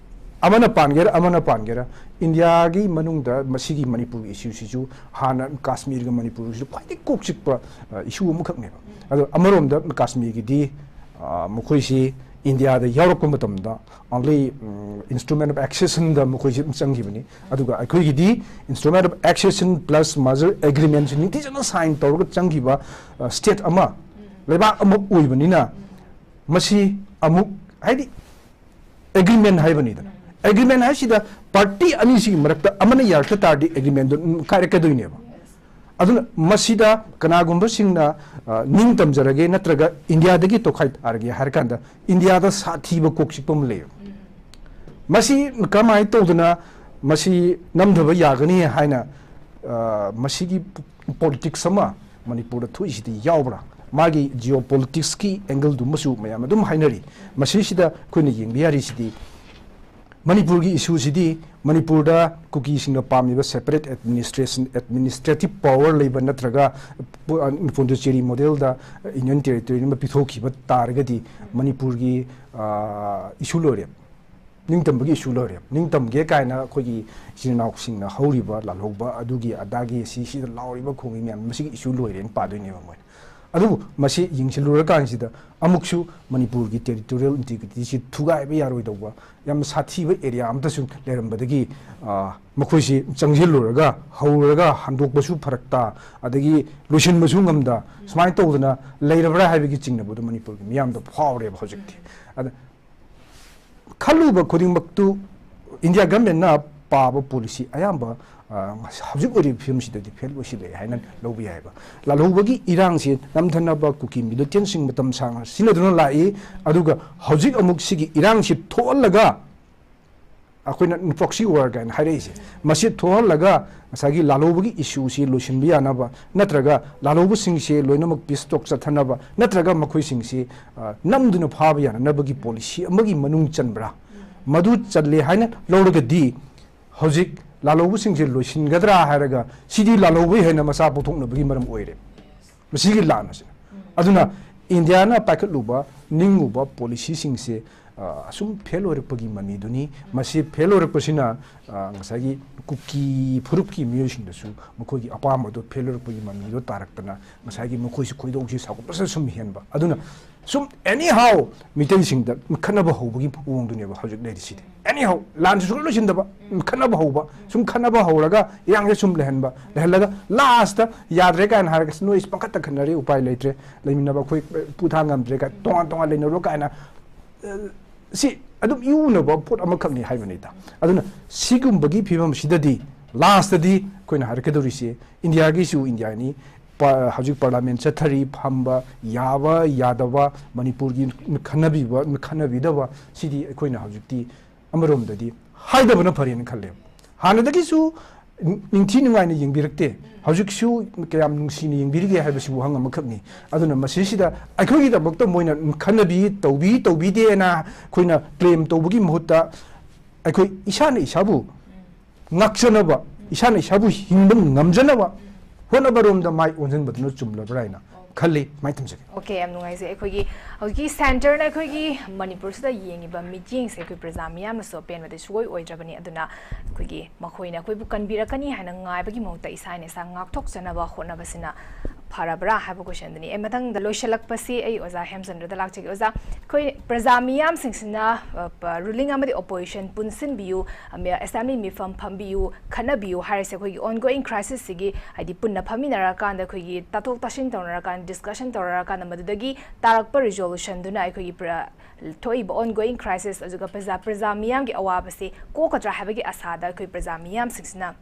ꯑꯃꯅ ꯄꯥꯟꯒꯦꯔꯥ, ꯑꯃꯅ ꯄꯥꯟꯒꯦꯔꯥ, ꯏꯟꯗꯤꯌꯥꯒꯤ ꯃꯅꯨꯡꯗ ꯃꯁꯤꯒꯤ ꯃꯅꯤꯄꯨꯔꯒꯤ ꯏꯁꯨꯁꯤꯁꯨ ꯍꯥꯟꯅ ꯀꯥꯁꯃꯤꯔꯒ ꯃꯅꯤꯄꯨꯔꯒꯤꯁꯨ ꯈ꯭ꯋꯥꯏꯗꯒꯤ ꯀꯣꯛ ꯆꯤꯛꯄ, ꯑ, ꯏꯁꯨ ꯑꯃꯈꯛꯅꯦꯕ꯫ ꯑꯗꯣ ꯑꯃꯔꯣꯝꯗ ꯀꯥꯁꯃꯤꯔꯒꯤꯗꯤ, ꯑ, ꯃꯈꯣꯏꯁꯤ ꯏꯟꯗꯤꯌꯥꯗ ꯌꯥꯎꯔꯛꯄ ꯃꯇꯝꯗ only, ꯎꯝ, instrument of accessionꯗ ꯃꯈꯣꯏꯁꯤ ꯑꯗꯨꯝ ꯆꯪꯈꯤꯕꯅꯤ꯫ ꯑꯗꯨꯒ ꯑꯩꯈꯣꯏꯒꯤꯗꯤ instrument of accession plus merger agreementꯁꯤ ꯅꯤꯡꯊꯤꯖꯅ sign ꯇꯧꯔꯒ ꯆꯪꯈꯤꯕ, ꯑ, ꯁ꯭ꯇꯦꯠ ꯑꯃ, ꯂꯩꯕꯥꯛ ꯑꯃ ꯑꯣꯏꯕꯅꯤꯅ ꯃꯁꯤ ꯑꯃꯨꯛ, ꯍꯥꯏꯗꯤ, ꯑꯦꯒ꯭ꯔꯤꯃꯦꯟ ꯍꯥꯏꯕꯅꯤꯗꯅ꯫ ꯑꯦꯒ꯭ꯔꯤꯃꯦꯟ ꯍꯥꯏꯁꯤꯗ ꯄꯥꯔꯇꯤ ꯑꯅꯤꯁꯤꯒꯤ ꯃꯔꯛꯇ ꯑꯃꯅ ꯌꯥꯔꯛꯇ ꯇꯥꯔꯗꯤ ꯑꯦꯒ꯭ꯔꯤꯃꯦꯟꯗꯨ ꯑꯗꯨꯝ ꯀꯥꯏꯔꯛꯀꯗꯣꯏꯅꯦꯕ꯫ ꯑꯗꯨꯅ ꯃꯁꯤꯗ ꯀꯅꯥꯒꯨꯝꯕꯁꯤꯡꯅ, ꯑ, ꯅꯤꯡ ꯇꯝꯖꯔꯒꯦ ꯅꯠꯇ꯭ꯔꯒ ꯏꯟꯗꯤꯌꯥꯗꯒꯤ ꯇꯣꯈꯥꯏ ꯇꯥꯔꯒꯦ ꯍꯥꯏꯔ ꯀꯥꯟꯗ ꯏꯟꯗꯤꯌꯥꯗ ꯁꯥꯊꯤꯕ ꯀꯣꯛ ꯆꯤꯛꯄ ꯑꯃ ꯂꯩꯌꯦꯕ꯫ ꯃꯁꯤ ꯀꯃꯥꯏꯅ ꯇꯧꯗꯅ ꯃꯁꯤ ꯅꯝꯊꯕ ꯌꯥꯒꯅꯤ ꯍꯥꯏꯅ, ꯑ, ꯃꯁꯤꯒꯤ politics ꯑꯃ ꯃꯅꯤꯄꯨꯔꯗ ꯊꯣꯛꯏꯁꯤꯗꯤ ꯌꯥꯎꯕ꯭ꯔꯥ? ꯃꯥꯒꯤ geopoliticsꯀꯤ angleꯗꯨꯃꯁꯨ ꯃꯌꯥꯝ ꯑꯗꯨꯝ ꯍꯥꯏꯅꯔꯤ꯫ ꯃꯁꯤꯁꯤꯗ ꯑꯩꯈꯣꯏꯅ ꯌꯦꯡꯕ ꯌꯥꯔꯤꯁꯤꯗꯤ ꯃꯅꯤꯄꯨꯔꯒꯤ ꯏꯁꯨꯁꯤꯗꯤ ꯃꯅꯤꯄꯨꯔꯗ ꯀꯨꯀꯤꯁꯤꯡꯅ ꯄꯥꯝꯃꯤꯕ separate administration, administrative power ꯂꯩꯕ ꯅꯠꯇ꯭ꯔꯒ ꯄꯨ-, ꯑ, ꯄꯣꯟꯗꯨꯆꯦꯔꯤ modelꯗ union territory ꯑꯃ ꯄꯤꯊꯣꯛꯈꯤꯕ ꯇꯥꯔꯒꯗꯤ ꯃꯅꯤꯄꯨꯔꯒꯤ, ꯑ, ꯏꯁꯨ ꯂꯣꯏꯔꯦ꯫ ꯅꯤꯡꯇꯝꯕꯒꯤ ꯏꯁꯨ ꯂꯣꯏꯔꯦ꯫ ꯅꯤꯡꯇꯝꯒꯦ ꯀꯥꯏꯅ ꯑꯩꯈꯣꯏꯒꯤ ꯏꯆꯤꯟ ꯏꯅꯥꯎꯁꯤꯡꯅ ꯍꯧꯔꯤꯕ ꯂꯥꯜꯍꯧꯕ ꯑꯗꯨꯒꯤ ꯑꯗꯥꯒꯤ ꯁꯤ ꯁꯤꯗ ꯂꯥꯎꯔꯤꯕ ꯈꯣꯡꯉꯤ ꯃꯌꯥꯝ ꯃꯁꯤꯒꯤ ꯏꯁꯨ ꯂꯣꯏꯔꯦꯅ ꯄꯥꯗꯣꯏꯅꯦꯕ ꯃꯣꯏꯅ꯫ ꯑꯗꯨꯕꯨ ꯃꯁꯤ ꯌꯦꯡꯁꯤꯜꯂꯨꯔꯀꯥꯟꯁꯤꯗ ꯑꯃꯨꯛꯁꯨ ꯃꯅꯤꯄꯨꯔꯒꯤ territorial integrityꯁꯤ ꯊꯨꯒꯥꯏꯕ ꯌꯥꯔꯣꯏꯗꯧꯕ ꯌꯥꯝ ꯁꯥꯊꯤꯕ area ꯑꯃꯇꯁꯨ ꯂꯩꯔꯝꯕꯗꯒꯤ, ꯑ, ꯃꯈꯣꯏꯁꯤ ꯆꯪꯁꯤꯜꯂꯨꯔꯒ ꯍꯧꯔꯒ ꯍꯟꯗꯣꯛꯄꯁꯨ ꯐꯔꯛ ꯇꯥ, ꯑꯗꯒꯤ ꯂꯣꯏꯁꯤꯟꯕꯁꯨ ꯉꯝꯗ, ꯁꯨꯃꯥꯏꯅ ꯇꯧꯗꯅ ꯂꯩꯔꯕ꯭ꯔꯥ ꯍꯥꯏꯕꯒꯤ ꯆꯤꯡꯅꯕꯗꯣ ꯃꯅꯤꯄꯨꯔꯒꯤ ꯃꯤꯌꯥꯝꯗ ꯐꯥꯎꯔꯦꯕ ꯍꯧꯖꯤꯛꯇꯤ꯫ ꯑꯗ ꯈꯜꯂꯨꯕ ꯈꯨꯗꯤꯡꯃꯛꯇꯨ ꯏꯟꯗꯤꯌꯥ ꯒꯚꯔꯟꯃꯦꯟꯅ ꯄꯥꯕ policy ꯑꯌꯥꯝꯕ, ꯑ, ꯍꯧꯖꯤꯛ ꯑꯣꯏꯔꯤꯕ ꯐꯤꯕꯝꯁꯤꯗꯗꯤ fail ꯑꯣꯏꯁꯤꯜꯂꯛꯑꯦ ꯍꯥꯏꯅ ꯂꯧꯕ ꯌꯥꯏꯑꯕ꯫ ꯂꯥꯜꯍꯧꯕꯒꯤ ꯏꯔꯥꯡꯁꯤ ꯅꯝꯊꯅꯕ ꯀꯨꯀꯤ militantꯁꯤꯡ ꯃꯇꯝ ꯁꯥꯡꯅ ꯁꯤꯖꯤꯟꯅꯗꯨꯅ ꯂꯥꯛꯏ, ꯑꯗꯨꯒ ꯍꯧꯖꯤꯛ ꯑꯃꯨꯛ ꯁꯤꯒꯤ ꯏꯔꯥꯡꯁꯤ ꯊꯣꯛꯍꯜꯂꯒ ꯑꯩꯈꯣꯏꯅ proxy war ꯀꯥꯏꯅ ꯍꯥꯏꯔꯛꯏꯁꯦ, ꯃꯁꯤ ꯊꯣꯛꯍꯜꯂꯒ ꯉꯁꯥꯏꯒꯤ ꯂꯥꯜꯍꯧꯕꯒꯤ issueꯁꯤ ꯂꯣꯏꯁꯤꯟꯕ ꯌꯥꯅꯕ, ꯅꯠꯇ꯭ꯔꯒ ꯂꯥꯜꯍꯧꯕꯁꯤꯡꯁꯦ ꯂꯣꯏꯅꯃꯛ peace talk ꯆꯠꯊꯅꯕ, ꯅꯠꯇ꯭ꯔꯒ ꯃꯈꯣꯏꯁꯤꯡꯁꯤ, ꯑ, ꯅꯝꯗꯨꯅ ꯐꯥꯕ ꯌꯥꯅꯅꯕꯒꯤ policy ꯑꯃꯒꯤ ꯃꯅꯨꯡ ꯆꯟꯕ꯭ꯔꯥ? ꯃꯗꯨ ꯆꯜꯂꯦ ꯍꯥꯏꯅ ꯂꯧꯔꯒꯗꯤ ꯍꯧꯖꯤꯛ ꯂꯥꯜꯍꯧꯕꯁꯤꯡꯁꯦ ꯂꯣꯏꯁꯤꯟꯒꯗ꯭ꯔꯥ ꯍꯥꯏꯔꯒ ꯁꯤꯗꯤ ꯂꯥꯜꯍꯧꯕ ꯍꯦꯟꯅ ꯃꯆꯥ ꯄꯣꯛꯊꯣꯛꯅꯕꯒꯤ ꯃꯔꯝ ꯑꯣꯏꯔꯦ꯫ ꯃꯁꯤꯒꯤ ꯂꯥꯟ ꯑꯁꯤꯅ꯫ ꯑꯗꯨꯅ ꯏꯟꯗꯤꯌꯥꯅ ꯄꯥꯏꯈꯠꯂꯨꯕ, ꯅꯤꯡꯉꯨꯕ policyꯁꯤꯡꯁꯦ, ꯑ, ꯑꯁꯨꯝ fail ꯑꯣꯏꯔꯛꯄꯒꯤ ꯃꯃꯤꯗꯨꯅꯤ꯫ ꯃꯁꯤ fail ꯑꯣꯏꯔꯛꯄꯁꯤꯅ, ꯑ, ꯉꯁꯥꯏꯒꯤ ꯀꯨꯀꯤ ꯐꯨꯔꯨꯞꯀꯤ ꯃꯤꯑꯣꯏꯁꯤꯡꯗꯁꯨ ꯃꯈꯣꯏꯒꯤ ꯑꯄꯥꯝꯕꯗꯣ fail ꯑꯣꯏꯔꯛꯄꯒꯤ ꯃꯃꯤꯗꯣ ꯇꯥꯔꯛꯇꯅ ꯉꯁꯥꯏꯒꯤ ꯃꯈꯣꯏꯁꯨ ꯈꯣꯏꯗꯧꯁꯤ ꯁꯥꯎꯒꯠꯄꯁꯤꯅ ꯁꯨꯝ ꯍꯦꯟꯕ꯫ ꯑꯗꯨꯅ ꯁꯨꯝ anyhow ꯃꯤꯇꯩꯁꯤꯡꯗ ꯈꯠꯅꯕ ꯍꯧꯕꯒꯤ ꯃꯑꯣꯡꯗꯨꯅꯦꯕ ꯍꯧꯖꯤꯛ ꯂꯩꯔꯤꯁꯤꯗꯤ꯫ Anyhow, ꯂꯥꯟꯁꯨ ꯁꯨꯡꯂꯣꯏ ꯂꯣꯏꯁꯤꯟꯗꯕ, ꯈꯠꯅꯕ ꯍꯧꯕ, ꯁꯨꯝ ꯈꯠꯅꯕ ꯍꯧꯔꯒ ꯏꯔꯥꯡꯁꯦ ꯁꯨꯝ ꯂꯩꯍꯟꯕ, ꯂꯩꯍꯜꯂꯒ lastꯇ ꯌꯥꯗ꯭ꯔꯦ ꯀꯥꯏꯅ ꯍꯥꯏꯔꯒ "ꯅꯣꯏ ꯄꯪꯈꯠꯇ ꯈꯠꯅꯔꯦ, ꯎꯄꯥꯏ ꯂꯩꯇ꯭ꯔꯦ, ꯂꯩꯃꯤꯟꯅꯕ ꯑꯩꯈꯣꯏ ꯄꯨꯊꯥꯡ ꯉꯝꯗ꯭ꯔꯦ" ꯀꯥꯏ, "ꯇꯣꯉꯥꯟ ꯇꯣꯉꯥꯟ ꯂꯩꯅꯔꯣ" ꯀꯥꯏꯅ, ꯑ, ꯁꯤ ꯑꯗꯨꯝ ꯏꯎꯅꯕ ꯄꯣꯠ ꯑꯃꯈꯛꯅꯤ ꯍꯥꯏꯕꯅꯤꯗ꯫ ꯑꯗꯨꯅ ꯁꯤꯒꯨꯝꯕꯒꯤ ꯐꯤꯕꯝꯁꯤꯗꯗꯤ lastꯇꯗꯤ ꯑꯩꯈꯣꯏꯅ ꯍꯥꯏꯔꯛꯀꯗꯧꯔꯤꯁꯦ ꯏꯟꯗꯤꯌꯥꯒꯤꯁꯨ ꯏꯟꯗꯤꯌꯥꯅꯤ, ꯄ-, ꯍꯧꯖꯤꯛ parliament ꯆꯠꯊꯔꯤ, ꯐꯝꯕ ꯌꯥꯕ ꯌꯥꯗꯕ, ꯃꯅꯤꯄꯨꯔꯒꯤ ꯈꯟꯅꯕꯤꯕ ꯈꯟꯅꯕꯤꯗꯕ, ꯁꯤꯗꯤ ꯑꯩꯈꯣꯏꯅ ꯍꯧꯖꯤꯛꯇꯤ ꯑꯃꯔꯣꯝꯗꯗꯤ ꯍꯥꯏꯗꯕꯅ ꯐꯔꯦꯅ ꯈꯜꯂꯦ꯫ ꯍꯥꯟꯅꯗꯒꯤꯁꯨ ꯅꯤꯡꯊꯤ ꯅꯨꯡꯉꯥꯏꯅ ꯌꯦꯡꯕꯤꯔꯛꯇꯦ, ꯍꯧꯖꯤꯛꯁꯨ ꯀꯌꯥꯝ ꯅꯨꯡꯁꯤꯅ ꯌꯦꯡꯕꯤꯔꯤꯒꯦ ꯍꯥꯏꯕꯁꯤ ꯋꯥꯍꯪ ꯑꯃꯈꯛꯅꯤ꯫ ꯑꯗꯨꯅ ꯃꯁꯤꯁꯤꯗ ꯑꯩꯈꯣꯏꯒꯤꯗꯃꯛꯇ ꯃꯣꯏꯅ ꯈꯟꯅꯕꯤ, ꯇꯧꯕꯤ ꯇꯧꯕꯤꯗꯦꯅ ꯑꯩꯈꯣꯏꯅ claim ꯇꯧꯕꯒꯤ ꯃꯍꯨꯠꯇ ꯑꯩꯈꯣꯏ ꯏꯁꯥꯅ ꯏꯁꯥꯕꯨ ꯉꯥꯛꯆꯅꯕ, ꯏꯁꯥꯅ ꯏꯁꯥꯕꯨ ꯍꯤꯡꯕ ꯉꯝꯖꯅꯕ ꯍꯣꯠꯅꯕꯔꯣꯝꯗ ꯃꯥꯏ ꯑꯣꯟꯁꯤꯟꯕꯗꯨꯅ ꯆꯨꯝꯂꯕ꯭ꯔꯥ ꯍꯥꯏꯅ ꯈꯜꯂꯤ꯫ ꯁꯨꯃꯥꯏꯅ ꯊꯝꯖꯒꯦ꯫ ꯑꯣꯀꯦ, ꯌꯥꯝ ꯅꯨꯡꯉꯥꯏꯖꯩ꯫ ꯑꯩꯈꯣꯏꯒꯤ ꯍꯧꯖꯤꯛꯀꯤ ꯁꯦꯟꯇꯔꯅ ꯑꯩꯈꯣꯏꯒꯤ ꯃꯅꯤꯄꯨꯔꯁꯤꯗ ꯌꯦꯡꯉꯤꯕ ꯃꯤꯠꯌꯦꯡꯁꯦ ꯑꯩꯈꯣꯏ ꯄ꯭ꯔꯖꯥ ꯃꯤꯌꯥꯝꯅꯁꯨ ꯑꯄꯦꯟꯕꯗꯤ ꯁꯨꯡꯑꯣꯏ ꯑꯣꯏꯗ꯭ꯔꯕꯅꯤ꯫ ꯑꯗꯨꯅ ꯑꯩꯈꯣꯏꯒꯤ ꯃꯈꯣꯏꯅ ꯑꯩꯈꯣꯏꯕꯨ ꯀꯟꯕꯤꯔꯛꯀꯅꯤ ꯍꯥꯏꯅ ꯉꯥꯏꯕꯒꯤ ꯃꯍꯨꯠꯇ ꯏꯁꯥꯅ ꯏꯁꯥ ꯉꯥꯛꯊꯣꯛꯆꯅꯕ ꯍꯣꯠꯅꯕꯁꯤꯅ ꯐꯔꯕ꯭ꯔꯥ ꯍꯥꯏꯕ ꯀꯣꯏꯁꯟꯗꯨꯅꯤ꯫ ꯑꯩ ꯃꯊꯪꯗ ꯂꯣꯏꯁꯤꯜꯂꯛꯄꯁꯤ ꯑꯩ ꯑꯣꯖꯥ ꯍꯦꯝꯆꯟꯗ꯭ꯔꯗ ꯂꯥꯛꯆꯒꯦ꯫ ꯑꯣꯖꯥ, ꯑꯩꯈꯣꯏ ꯄ꯭ꯔꯖꯥ ꯃꯤꯌꯥꯝꯁꯤꯡꯁꯤꯅ ꯔꯨꯂꯤꯡ ꯑꯃꯗꯤ ꯑꯣꯄꯣꯖꯤꯁꯟ ꯄꯨꯟꯁꯤꯟꯕꯤꯌꯨ, ꯑꯦꯁꯦꯝꯕ꯭ꯂꯤ ꯃꯤꯐꯝ ꯐꯝꯕꯤꯌꯨ, ꯈꯟꯅꯕꯤꯌꯨ ꯍꯥꯏꯔꯤꯁꯦ ꯑꯩꯈꯣꯏꯒꯤ ꯑꯣꯟꯒꯣꯋꯤꯡ ꯀ꯭ꯔꯥꯏꯁꯤꯁꯁꯤꯒꯤ, ꯍꯥꯏꯗꯤ ꯄꯨꯟꯅ ꯐꯝꯃꯤꯟꯅꯔꯀꯥꯟꯗ ꯑꯩꯈꯣꯏꯒꯤ ꯇꯥꯊꯣꯛ ꯇꯥꯁꯤꯟ ꯇꯧꯅꯔꯀꯥꯟꯗ, ꯗꯤꯁꯀꯁꯟ ꯇꯧꯅꯔꯀꯥꯟꯗ ꯃꯗꯨꯗꯒꯤ ꯇꯥꯔꯛꯄ ꯔꯤꯖꯣꯂꯨꯁꯟꯗꯨꯅ ꯑꯩꯈꯣꯏꯒꯤ ꯄ꯭ꯔ-, ꯊꯣꯛꯏꯕ ꯑꯣꯟꯒꯣꯋꯤꯡ ꯀ꯭ꯔꯥꯏꯁꯤꯁ ꯑꯗꯨꯒ ꯄ꯭ꯔꯖꯥ ꯄ꯭ꯔꯖꯥ ꯃꯤꯌꯥꯝꯒꯤ ꯑꯋꯥꯕꯁꯤ ꯀꯣꯛꯀꯗ꯭ꯔꯥ ꯍꯥꯏꯕꯒꯤ ꯑꯁꯥꯗ ꯑꯩꯈꯣꯏ ꯄ꯭ꯔꯖꯥ ꯃꯤꯌꯥꯝꯁꯤꯡꯁꯤꯅ